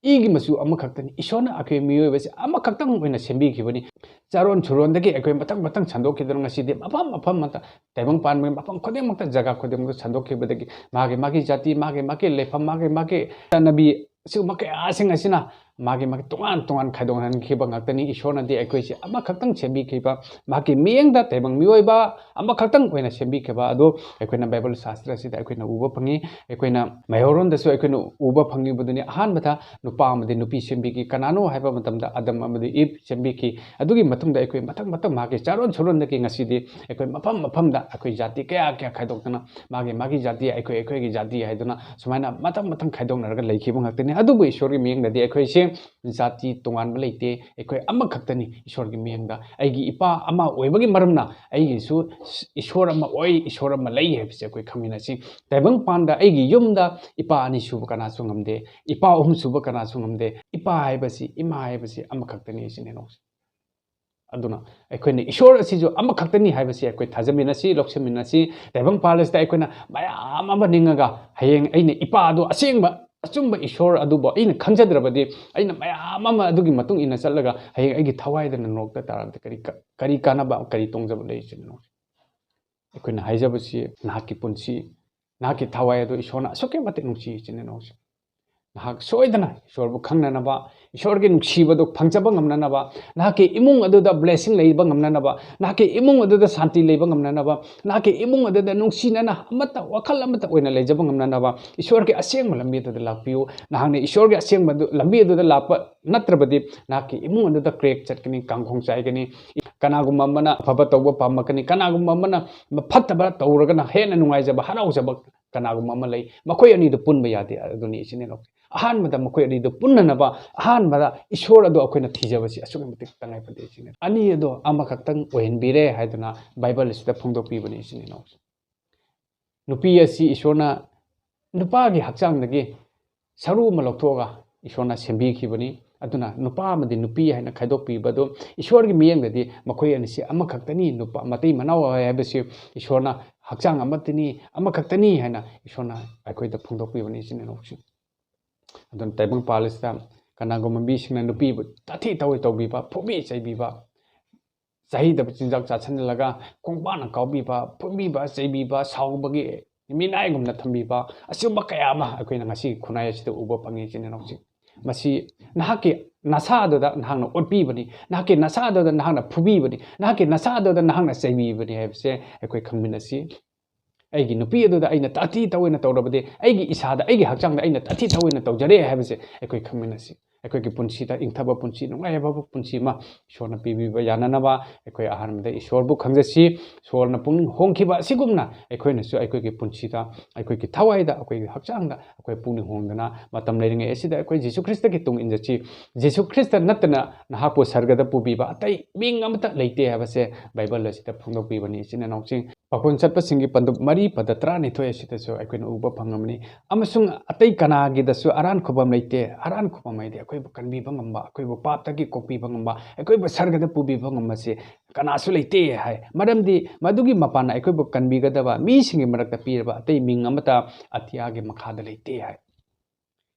ꯏꯒꯤ ꯃꯆꯨ ꯑꯃꯈꯛꯇꯅꯤ꯫ ꯏꯁꯣꯔꯅ ꯑꯩꯈꯣꯏ ꯃꯤꯑꯣꯏꯕꯁꯦ ꯑꯃꯈꯛꯇꯪ ꯑꯣꯏꯅ ꯁꯦꯝꯕꯤꯈꯤꯕꯅꯤ꯫ ꯆꯥꯔꯣꯟ ꯁꯨꯔꯣꯟꯗꯒꯤ ꯑꯩꯈꯣꯏ ꯃꯊꯪ ꯃꯊꯪ ꯁꯟꯗꯣꯛꯈꯤꯗꯨꯅ ꯉꯁꯤꯗꯤ ꯃꯐꯝ ꯃꯐꯝ ꯑꯃꯗ, ꯇꯥꯏꯕꯪ ꯄꯥꯟꯕꯒꯤ ꯃꯐꯝ ꯈꯨꯗꯤꯡꯃꯛꯇ, ꯖꯒꯥ ꯈꯨꯗꯤꯡꯃꯛꯇ ꯁꯟꯗꯣꯛꯈꯤꯕꯗꯒꯤ ꯃꯥꯒꯤ ꯃꯥꯒꯤ ꯖꯥꯇꯤ, ꯃꯥꯒꯤ ꯃꯥꯒꯤ ꯂꯩꯐꯝ, ꯃꯥꯒꯤ ꯃꯥꯒꯤ ꯆꯠꯅꯕꯤ, ꯁꯤꯒꯨꯝꯕ ꯀꯌꯥꯁꯤꯡ ꯑꯁꯤꯅ ꯃꯥꯒꯤ ꯃꯥꯒꯤ ꯇꯣꯉꯥꯟ ꯇꯣꯉꯥꯟ ꯈꯥꯏꯗꯣꯛꯍꯟꯈꯤꯕ ꯉꯥꯛꯇꯅꯤ꯫ ꯏꯁꯣꯔꯅꯗꯤ ꯑꯩꯈꯣꯏꯁꯦ ꯑꯃꯈꯛꯇꯪ ꯁꯦꯝꯕꯤꯈꯤꯕ, ꯃꯍꯥꯛꯀꯤ ꯃꯤꯠꯌꯦꯡꯗ ꯇꯥꯏꯕꯪ ꯃꯤꯑꯣꯏꯕ ꯑꯃꯈꯛꯇꯪ ꯑꯣꯏꯅ ꯁꯦꯝꯕꯤꯈꯤꯕ ꯑꯗꯣ ꯑꯩꯈꯣꯏꯅ ꯕꯥꯏꯕꯜ ꯁꯥꯁꯇ꯭ꯔ ꯑꯁꯤꯗ ꯑꯩꯈꯣꯏꯅ ꯎꯕ ꯐꯪꯉꯤ꯫ ꯑꯩꯈꯣꯏꯅ ꯃꯩꯍꯧꯔꯣꯟꯗꯁꯨ ꯑꯩꯈꯣꯏꯅ ꯎꯕ ꯐꯪꯉꯤꯕꯗꯨꯅꯤ꯫ ꯑꯍꯥꯟꯕꯗ ꯅꯨꯄꯥ ꯑꯃꯗꯤ ꯅꯨꯄꯤ ꯁꯦꯝꯕꯤꯈꯤ꯫ ꯀꯅꯥꯅꯣ ꯍꯥꯏꯕ ꯃꯇꯝꯗ ꯑꯗꯝ ꯑꯃꯗꯤ ꯏꯞ ꯁꯦꯝꯕꯤꯈꯤ꯫ ꯑꯗꯨꯒꯤ ꯃꯇꯨꯡꯗ ꯑꯩꯈꯣꯏ ꯃꯊꯪ ꯃꯊꯪ ꯃꯍꯥꯛꯀꯤ ꯆꯥꯔꯣꯟ ꯁꯨꯔꯣꯟꯗꯒꯤ ꯉꯁꯤꯗꯤ ꯑꯩꯈꯣꯏ ꯃꯐꯝ ꯃꯐꯝꯗ ꯑꯩꯈꯣꯏ ꯖꯥꯇꯤ ꯀꯌꯥ ꯀꯌꯥ ꯈꯥꯏꯗꯣꯛꯇꯅ ꯃꯥꯒꯤ ꯃꯥꯒꯤ ꯖꯥꯇꯤ, ꯑꯩꯈꯣꯏ ꯑꯩꯈꯣꯏꯒꯤ ꯖꯥꯇꯤ ꯍꯥꯏꯗꯨꯅ ꯁꯨꯃꯥꯏꯅ ꯃꯊꯪ ꯃꯊꯪ ꯈꯥꯏꯗꯣꯛꯅꯔꯒ ꯂꯩꯈꯤꯕ ꯉꯥꯛꯇꯅꯤ꯫ ꯑꯗꯨꯕꯨ ꯏꯁꯣꯔꯒꯤ ꯃꯤꯠꯌꯦꯡꯗꯗꯤ ꯑꯩꯈꯣꯏꯁꯦ ꯖꯥꯇꯤ ꯇꯣꯉꯥꯟꯕ ꯂꯩꯇꯦ꯫ ꯑꯩꯈꯣꯏ ꯑꯃꯈꯛꯇꯅꯤ ꯏꯁꯣꯔꯒꯤ ꯃꯤꯠꯌꯦꯡꯗ꯫ ꯑꯩꯒꯤ ꯏꯄꯥ ꯑꯃ ꯑꯣꯏꯕꯒꯤ ꯃꯔꯝꯅ ꯑꯩꯒꯤꯁꯨ ꯏꯁꯣꯔ ꯑꯃ ꯑꯣꯏ, ꯏꯁꯣꯔ ꯑꯃ ꯂꯩ ꯍꯥꯏꯕꯁꯦ ꯑꯩꯈꯣꯏ ꯈꯪꯃꯤꯟꯅꯁꯤ꯫ ꯇꯥꯏꯕꯪꯄꯥꯟꯗ ꯑꯩꯒꯤ ꯌꯨꯝꯗ ꯏꯄꯥ ꯑꯅꯤ ꯁꯨꯕ ꯀꯅꯥꯁꯨ ꯉꯝꯗꯦ, ꯏꯄꯥ ꯑꯍꯨꯝ ꯁꯨꯕ ꯀꯅꯥꯁꯨ ꯉꯝꯗꯦ꯫ ꯏꯄꯥ ꯍꯥꯏꯕꯁꯤ, ꯏꯃꯥ ꯍꯥꯏꯕꯁꯤ ꯑꯃꯈꯛꯇꯅꯤ, ꯏꯆꯤꯟ ꯏꯅꯥꯎꯁꯤꯡ꯫ ꯑꯗꯨꯅ ꯑꯩꯈꯣꯏꯅ ꯏꯁꯣꯔ ꯑꯁꯤꯁꯨ ꯑꯃꯈꯛꯇꯅꯤ ꯍꯥꯏꯕꯁꯤ ꯑꯩꯈꯣꯏ ꯊꯥꯖꯃꯤꯟꯅꯁꯤ, ꯂꯧꯁꯤꯟꯃꯤꯟꯅꯁꯤ꯫ ꯇꯥꯏꯕꯪꯄꯥꯜ ꯑꯁꯤꯗ ꯑꯩꯈꯣꯏꯅ ꯃꯌꯥꯝ ꯑꯃ ꯅꯤꯡꯉꯒ ꯍꯌꯦꯡ ꯑꯩꯅ ꯏꯄꯥ ꯑꯗꯨ ꯑꯁꯦꯡꯕ ꯑꯆꯨꯝꯕ ꯏꯁꯣꯔ ꯑꯗꯨꯕꯨ ꯑꯩꯅ ꯈꯪꯖꯗ꯭ꯔꯕꯗꯤ, ꯑꯩꯅ ꯃꯌꯥꯝ ꯑꯃ ꯑꯗꯨꯒꯤ ꯃꯇꯨꯡ ꯏꯟꯅ ꯆꯠꯂꯒ ꯍꯌꯦꯡ ꯑꯩꯒꯤ ꯊꯋꯥꯏꯗꯅ ꯅꯣꯛꯇ ꯇꯥꯔꯕꯗꯤ ꯀꯔꯤ ꯀ-, ꯀꯔꯤ ꯀꯥꯟꯅꯕ, ꯀꯔꯤ ꯇꯣꯡꯖꯕ ꯂꯩ, ꯏꯆꯤꯟ ꯏꯅꯥꯎꯁꯤꯡ? ꯑꯩꯈꯣꯏꯅ ꯍꯥꯏꯖꯕꯁꯤ ꯅꯍꯥꯛꯀꯤ ꯄꯨꯟꯁꯤ, ꯅꯍꯥꯛꯀꯤ ꯊꯋꯥꯏ ꯑꯗꯨ ꯏꯁꯣꯔꯅ ꯑꯁꯨꯛꯀꯤ ꯃꯇꯤꯛ ꯅꯨꯡꯁꯤ, ꯏꯆꯤꯟ ꯏꯅꯥꯎꯁꯤꯡ꯫ ꯅꯍꯥꯛ ꯁꯣꯏꯗꯅ ꯏꯁꯣꯔꯕꯨ ꯈꯪꯅꯅꯕ, ꯏꯁꯣꯔꯒꯤ ꯅꯨꯡꯁꯤꯕꯗꯨ ꯐꯪꯖꯕ ꯉꯝꯅꯅꯕ, ꯅꯍꯥꯛꯀꯤ ꯏꯃꯨꯡ ꯑꯗꯨꯗ blessing ꯂꯩꯕ ꯉꯝꯅꯅꯕ, ꯅꯍꯥꯛꯀꯤ ꯏꯃꯨꯡ ꯑꯗꯨꯗ ꯁꯥꯟꯇꯤ ꯂꯩꯕ ꯉꯝꯅꯅꯕ, ꯅꯍꯥꯛꯀꯤ ꯏꯃꯨꯡ ꯑꯗꯨꯗ ꯅꯨꯡꯁꯤꯅꯅ ꯑꯃꯠꯇ, ꯋꯥꯈꯜ ꯑꯃꯠꯇ ꯑꯣꯏꯅ ꯂꯩꯖꯕ ꯉꯝꯅꯅꯕ ꯏꯁꯣꯔꯒꯤ ꯑꯁꯦꯡꯕ ꯂꯝꯕꯤ ꯑꯗꯨꯗ ꯂꯥꯛꯄꯤꯌꯨ꯫ ꯅꯍꯥꯛꯅ ꯏꯁꯣꯔꯒꯤ ꯑꯁꯦꯡꯕ ꯑꯗꯨ, ꯂꯝꯕꯤ ꯑꯗꯨꯗ ꯂꯥꯛꯄ ꯅꯠꯇ꯭ꯔꯕꯗꯤ ꯅꯍꯥꯛꯀꯤ ꯏꯃꯨꯡ ꯑꯗꯨꯗ crack ꯆꯠꯀꯅꯤ, ꯀꯥꯡꯈꯣꯡ ꯆꯥꯏꯒꯅꯤ꯫ ꯀꯅꯥꯒꯨꯝꯕ ꯑꯃꯅ ꯑꯐꯕ ꯇꯧꯕ ꯄꯥꯝꯂꯛꯀꯅꯤ, ꯀꯅꯥꯒꯨꯝꯕ ꯑꯃꯅ ꯐꯠꯇꯕ ꯇꯧꯔꯒꯅ ꯍꯦꯟꯅ ꯅꯨꯡꯉꯥꯏꯖꯕ, ꯍꯔꯥꯎꯖꯕ ꯀꯅꯥꯒꯨꯝꯕ ꯑꯃ ꯂꯩ꯫ ꯃꯈꯣꯏ ꯑꯅꯤꯗꯨ ꯄꯨꯟꯕ ꯌꯥꯗꯦ꯫ ꯑꯗꯨꯅꯤ ꯏꯆꯤꯟ ꯏꯅꯥꯎ꯫ ꯑꯍꯥꯟꯕꯗ ꯃꯈꯣꯏ ꯑꯅꯤꯗꯨ ꯄꯨꯟꯅꯅꯕ ꯑꯍꯥꯟꯕꯗ ꯏꯁꯣꯔ ꯑꯗꯨ ꯑꯩꯈꯣꯏꯅ ꯊꯤꯖꯕꯁꯤ ꯑꯁꯨꯛꯀꯤ ꯃꯇꯤꯛ ꯇꯉꯥꯏ ꯐꯗꯦ, ꯏꯆꯤꯟ ꯏꯅꯥꯎ꯫ ꯑꯅꯤ ꯑꯗꯨ ꯑꯃꯈꯛꯇꯪ ꯑꯣꯏꯍꯟꯕꯤꯔꯦ ꯍꯥꯏꯗꯨꯅ ꯕꯥꯏꯕꯜ ꯑꯁꯤꯗ ꯐꯣꯡꯗꯣꯛꯄꯤꯕꯅꯤ, ꯏꯆꯤꯟ ꯏꯅꯥꯎ꯫ ꯅꯨꯄꯤ ꯑꯁꯤ ꯏꯁꯣꯔꯅ ꯅꯨꯄꯥꯒꯤ ꯍꯛꯆꯥꯡꯗꯒꯤ ꯁꯔꯨ ꯑꯃ ꯂꯧꯊꯣꯛꯑꯒ ꯏꯁꯣꯔꯅ ꯁꯦꯝꯕꯤꯈꯤꯕꯅꯤ꯫ ꯑꯗꯨꯅ ꯅꯨꯄꯥ ꯑꯃꯗꯤ ꯅꯨꯄꯤ ꯍꯥꯏꯅ ꯈꯥꯏꯗꯣꯛꯄꯤꯕꯗꯨ ꯏꯁꯣꯔꯒꯤ ꯃꯤꯠꯌꯦꯡꯗꯗꯤ ꯃꯈꯣꯏ ꯑꯅꯤꯁꯤ ꯑꯃꯈꯛꯇꯅꯤ, ꯅꯨꯄꯥ ꯃꯇꯩ ꯃꯅꯥꯎ ꯍꯥꯏꯕꯁꯤ ꯏꯁꯣꯔꯅ ꯍꯛꯆꯥꯡ ꯑꯃꯠꯇꯅꯤ, ꯑꯃꯈꯛꯇꯅꯤ ꯍꯥꯏꯅ ꯏꯁꯣꯔꯅ ꯑꯩꯈꯣꯏꯗ ꯐꯣꯡꯗꯣꯛꯄꯤꯕꯅꯤ, ꯏꯆꯤꯟ ꯏꯅꯥꯎꯁꯤꯡ꯫ ꯑꯗꯨꯅ ꯇꯥꯏꯕꯪ ꯄꯥꯜ ꯑꯁꯤꯗ ꯀꯅꯥꯒꯨꯝꯕ ꯃꯤꯁꯤꯡꯅ ꯅꯨꯄꯤꯕꯨ ꯇꯥꯊꯤ ꯇꯥꯑꯣꯏ ꯇꯧꯕꯤꯕ, ꯐꯨꯕꯤ ꯆꯩꯕꯤꯕ, ꯆꯍꯤꯗꯕ ꯆꯤꯟꯖꯥꯛ ꯆꯥꯁꯤꯜꯂꯒ ꯈꯣꯡꯄꯥꯛꯅ ꯀꯥꯎꯕꯤꯕ, ꯐꯨꯕꯤꯕ, ꯆꯩꯕꯤꯕ, ꯁꯥꯎꯕꯒꯤ ꯃꯤꯅꯥꯏꯒꯨꯝꯅ ꯊꯝꯕꯤꯕ, ꯑꯁꯤꯒꯨꯝꯕ ꯀꯌꯥ ꯑꯃ ꯑꯩꯈꯣꯏꯅ ꯉꯁꯤꯒꯤ ꯈꯨꯟꯅꯥꯏ ꯑꯁꯤꯗ ꯎꯕ ꯐꯪꯉꯤ, ꯏꯆꯤꯟ ꯏꯅꯥꯎꯁꯤꯡ꯫ ꯃꯁꯤ ꯅꯍꯥꯛꯀꯤ ꯅꯁꯥ ꯑꯗꯨꯗ ꯅꯍꯥꯛꯅ ꯑꯣꯠꯄꯤꯕꯅꯤ, ꯅꯍꯥꯛꯀꯤ ꯅꯁꯥ ꯑꯗꯨꯗ ꯅꯍꯥꯛꯅ ꯐꯨꯕꯤꯕꯅꯤ, ꯅꯍꯥꯛꯀꯤ ꯅꯁꯥ ꯑꯗꯨꯗ ꯅꯍꯥꯛꯅ ꯆꯩꯕꯤꯕꯅꯤ ꯍꯥꯏꯕꯁꯦ ꯑꯩꯈꯣꯏ ꯈꯪꯃꯤꯟꯅꯁꯤ꯫ ꯑꯩꯒꯤ ꯅꯨꯄꯤ ꯑꯗꯨꯗ ꯑꯩꯅ ꯇꯥꯊꯤ ꯇꯥꯑꯣꯏꯅ ꯇꯧꯔꯕꯗꯤ, ꯑꯩꯒꯤ ꯏꯁꯥꯗ, ꯑꯩꯒꯤ ꯍꯛꯆꯥꯡꯗ ꯑꯩꯅ ꯇꯥꯊꯤ ꯇꯥꯑꯣꯏꯅ ꯇꯧꯖꯔꯦ ꯍꯥꯏꯕꯁꯦ ꯑꯩꯈꯣꯏ ꯈꯪꯃꯤꯟꯅꯁꯤ꯫ ꯑꯩꯈꯣꯏꯒꯤ ꯄꯨꯟꯁꯤꯗ ꯏꯪꯊꯕ ꯄꯨꯟꯁꯤ, ꯅꯨꯡꯉꯥꯏꯕ ꯄꯨꯟꯁꯤ ꯑꯃ ꯏꯁꯣꯔꯅ ꯄꯤꯕꯤꯕ ꯌꯥꯅꯅꯕ ꯑꯩꯈꯣꯏ ꯑꯍꯥꯟꯕꯗ ꯏꯁꯣꯔꯕꯨ ꯈꯪꯖꯁꯤ꯫ ꯏꯁꯣꯔꯅ ꯄꯨꯛꯅꯤꯡ ꯍꯣꯡꯈꯤꯕ ꯑꯁꯤꯒꯨꯝꯅ ꯑꯩꯈꯣꯏꯅꯁꯨ ꯑꯩꯈꯣꯏꯒꯤ ꯄꯨꯟꯁꯤꯗ, ꯑꯩꯈꯣꯏꯒꯤ ꯊꯋꯥꯏꯗ, ꯑꯩꯈꯣꯏꯒꯤ ꯍꯛꯆꯥꯡꯗ ꯑꯩꯈꯣꯏ ꯄꯨꯛꯅꯤꯡ ꯍꯣꯡꯗꯅ ꯃꯇꯝ ꯂꯩꯔꯤꯉꯩ ꯑꯁꯤꯗ ꯑꯩꯈꯣꯏ ꯖꯤꯁꯨ ꯈ꯭ꯔꯤꯁꯇꯒꯤ ꯇꯨꯡ ꯏꯟꯖꯁꯤ꯫ ꯖꯤꯁꯨ ꯈ꯭ꯔꯤꯁꯇ ꯅꯠꯇꯅ ꯅꯍꯥꯛꯄꯨ ꯁꯔꯒꯗ ꯄꯨꯕꯤꯕ ꯑꯇꯩ ꯃꯤꯡ ꯑꯃꯠꯇ ꯂꯩꯇꯦ ꯍꯥꯏꯕꯁꯦ ꯕꯥꯏꯕꯜ ꯑꯁꯤꯗ ꯐꯣꯡꯗꯣꯛꯄꯤꯕꯅꯤ, ꯏꯆꯤꯟ ꯏꯅꯥꯎꯁꯤꯡ꯫ ꯄꯥꯈꯣꯟ ꯆꯠꯄꯁꯤꯡꯒꯤ ꯄꯟꯗꯨꯞ ꯃꯔꯤ ꯄꯗ ꯇꯔꯥꯅꯤꯊꯣꯏ ꯑꯁꯤꯗꯁꯨ ꯑꯩꯈꯣꯏꯅ ꯎꯕ ꯐꯪꯉꯕꯅꯤ꯫ ꯑꯃꯁꯨꯡ ꯑꯇꯩ ꯀꯅꯥꯒꯤꯗꯁꯨ ꯑꯔꯥꯟ ꯈꯨꯕꯝ ꯂꯩꯇꯦ꯫ ꯑꯔꯥꯟ ꯈꯨꯕꯝ ꯍꯥꯏꯗꯤ ꯑꯩꯈꯣꯏꯕꯨ ꯀꯟꯕꯤꯕ ꯉꯝꯕ, ꯑꯩꯈꯣꯏꯕꯨ ꯄꯥꯞꯇꯒꯤ ꯀꯣꯛꯄꯤꯕ ꯉꯝꯕ, ꯑꯩꯈꯣꯏꯕꯨ ꯁꯔꯒꯗ ꯄꯨꯕꯤꯕ ꯉꯝꯕꯁꯦ ꯀꯅꯥꯁꯨ ꯂꯩꯇꯦ ꯍꯥꯏ꯫ ꯃꯔꯝꯗꯤ ꯃꯗꯨꯒꯤ ꯃꯄꯥꯟꯅ ꯑꯩꯈꯣꯏꯕꯨ ꯀꯟꯕꯤꯒꯗꯕ ꯃꯤꯁꯤꯡꯒꯤ ꯃꯔꯛꯇ ꯄꯤꯔꯕ ꯑꯇꯩ ꯃꯤꯡ ꯑꯃꯠꯇ ꯑꯇꯤꯌꯥꯒꯤ ꯃꯈꯥꯗ ꯂꯩꯇꯦ ꯍꯥꯏ꯫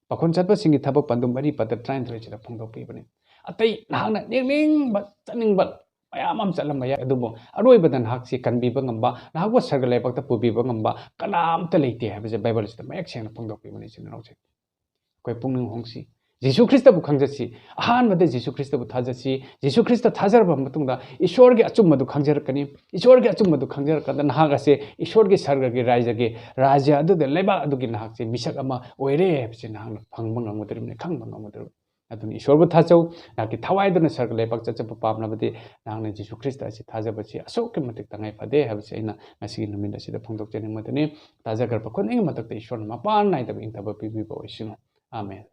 ꯄꯥꯈꯣꯟ ꯆꯠꯄꯁꯤꯡꯒꯤ ꯊꯕꯛ ꯄꯟꯗꯨꯝ ꯃꯔꯤ ꯄꯗ ꯇꯔꯥꯅꯤꯊꯣꯏꯁꯤꯗ ꯐꯣꯡꯗꯣꯛꯄꯤꯕꯅꯤ꯫ ꯑꯇꯩ ꯅꯍꯥꯛꯅ ꯅꯤꯡꯅꯤꯡꯕ, ꯆꯠꯅꯤꯡꯕ ꯃꯌꯥꯝ ꯑꯃ ꯆꯠꯂꯝꯕ ꯌꯥꯏ, ꯑꯗꯨꯕꯨ ꯑꯔꯣꯏꯕꯗ ꯅꯍꯥꯛꯁꯤ ꯀꯟꯕꯤꯕ ꯉꯝꯕ, ꯅꯍꯥꯛꯄꯨ ꯁꯔꯒ ꯂꯩꯕꯥꯛꯇ ꯄꯨꯕꯤꯕ ꯉꯝꯕ ꯀꯅꯥꯝꯇ ꯂꯩꯇꯦ ꯍꯥꯏꯕꯁꯦ ꯕꯥꯏꯕꯜꯁꯤꯗ ꯃꯌꯦꯛ ꯁꯦꯡꯅ ꯐꯣꯡꯗꯣꯛꯄꯤꯕꯅꯤ, ꯏꯆꯤꯟ ꯏꯅꯥꯎꯁꯤꯡ꯫ ꯑꯩꯈꯣꯏ ꯄꯨꯛꯅꯤꯡ ꯍꯣꯡꯁꯤ, ꯖꯤꯁꯨ ꯈ꯭ꯔꯤꯁꯇꯕꯨ ꯈꯪꯖꯁꯤ꯫ ꯑꯍꯥꯟꯕꯗ ꯖꯤꯁꯨ ꯈ꯭ꯔꯤꯁꯇꯕꯨ ꯊꯥꯖꯁꯤ꯫ ꯖꯤꯁꯨ ꯈ꯭ꯔꯤꯁꯇ ꯊꯥꯖꯔꯕ ꯃꯇꯨꯡꯗ ꯏꯁꯣꯔꯒꯤ ꯑꯆꯨꯝꯕꯗꯨ ꯈꯪꯖꯔꯛꯀꯅꯤ꯫ ꯏꯁꯣꯔꯒꯤ ꯑꯆꯨꯝꯕꯗꯨ ꯈꯪꯖꯔꯀꯥꯟꯗ ꯅꯍꯥꯛ ꯑꯁꯦ ꯏꯁꯣꯔꯒꯤ ꯁꯔꯒꯒꯤ ꯔꯥꯏꯖꯒꯤ, ꯔꯥꯖ꯭ꯌ ꯑꯗꯨꯗ, ꯂꯩꯕꯥꯛ ꯑꯗꯨꯒꯤ ꯅꯍꯥꯛꯁꯦ ꯃꯤꯁꯛ ꯑꯃ ꯑꯣꯏꯔꯦ ꯍꯥꯏꯕꯁꯤ ꯅꯍꯥꯛꯅ ꯐꯪꯕ ꯉꯝꯒꯗꯧꯔꯤꯕꯅꯤ, ꯈꯪꯕ ꯉꯝꯒꯗꯧꯔꯤꯕꯅꯤ꯫ ꯑꯗꯨꯅ ꯏꯁꯣꯔꯕꯨ ꯊꯥꯖꯧ꯫ ꯅꯍꯥꯛꯀꯤ ꯊꯋꯥꯏꯗꯨꯅ ꯁꯔꯒ ꯂꯩꯕꯥꯛ ꯆꯠꯆꯕ ꯄꯥꯝꯂꯕꯗꯤ ꯅꯍꯥꯛꯅ ꯖꯤꯁꯨ ꯈ꯭ꯔꯤꯁꯇ ꯑꯁꯤ ꯊꯥꯖꯕꯁꯤ ꯑꯁꯨꯛꯀꯤ ꯃꯇꯤꯛ ꯇꯉꯥꯏ ꯐꯗꯦ ꯍꯥꯏꯕꯁꯤ ꯑꯩꯅ ꯉꯁꯤꯒꯤ ꯅꯨꯃꯤꯠ ꯑꯁꯤꯗ ꯐꯣꯡꯗꯣꯛꯆꯅꯤꯡꯕꯗꯨꯅꯤ꯫ ꯊꯥꯖꯈ꯭ꯔꯕ ꯈꯨꯗꯤꯡꯒꯤ ꯃꯊꯛꯇ ꯏꯁꯣꯔꯅ ꯃꯄꯥꯟ ꯅꯥꯏꯗꯕ ꯏꯪꯊꯕ ꯄꯤꯕꯤꯕ ꯑꯣꯏꯁꯅꯨ꯫ ꯑꯥꯃꯦꯟ꯫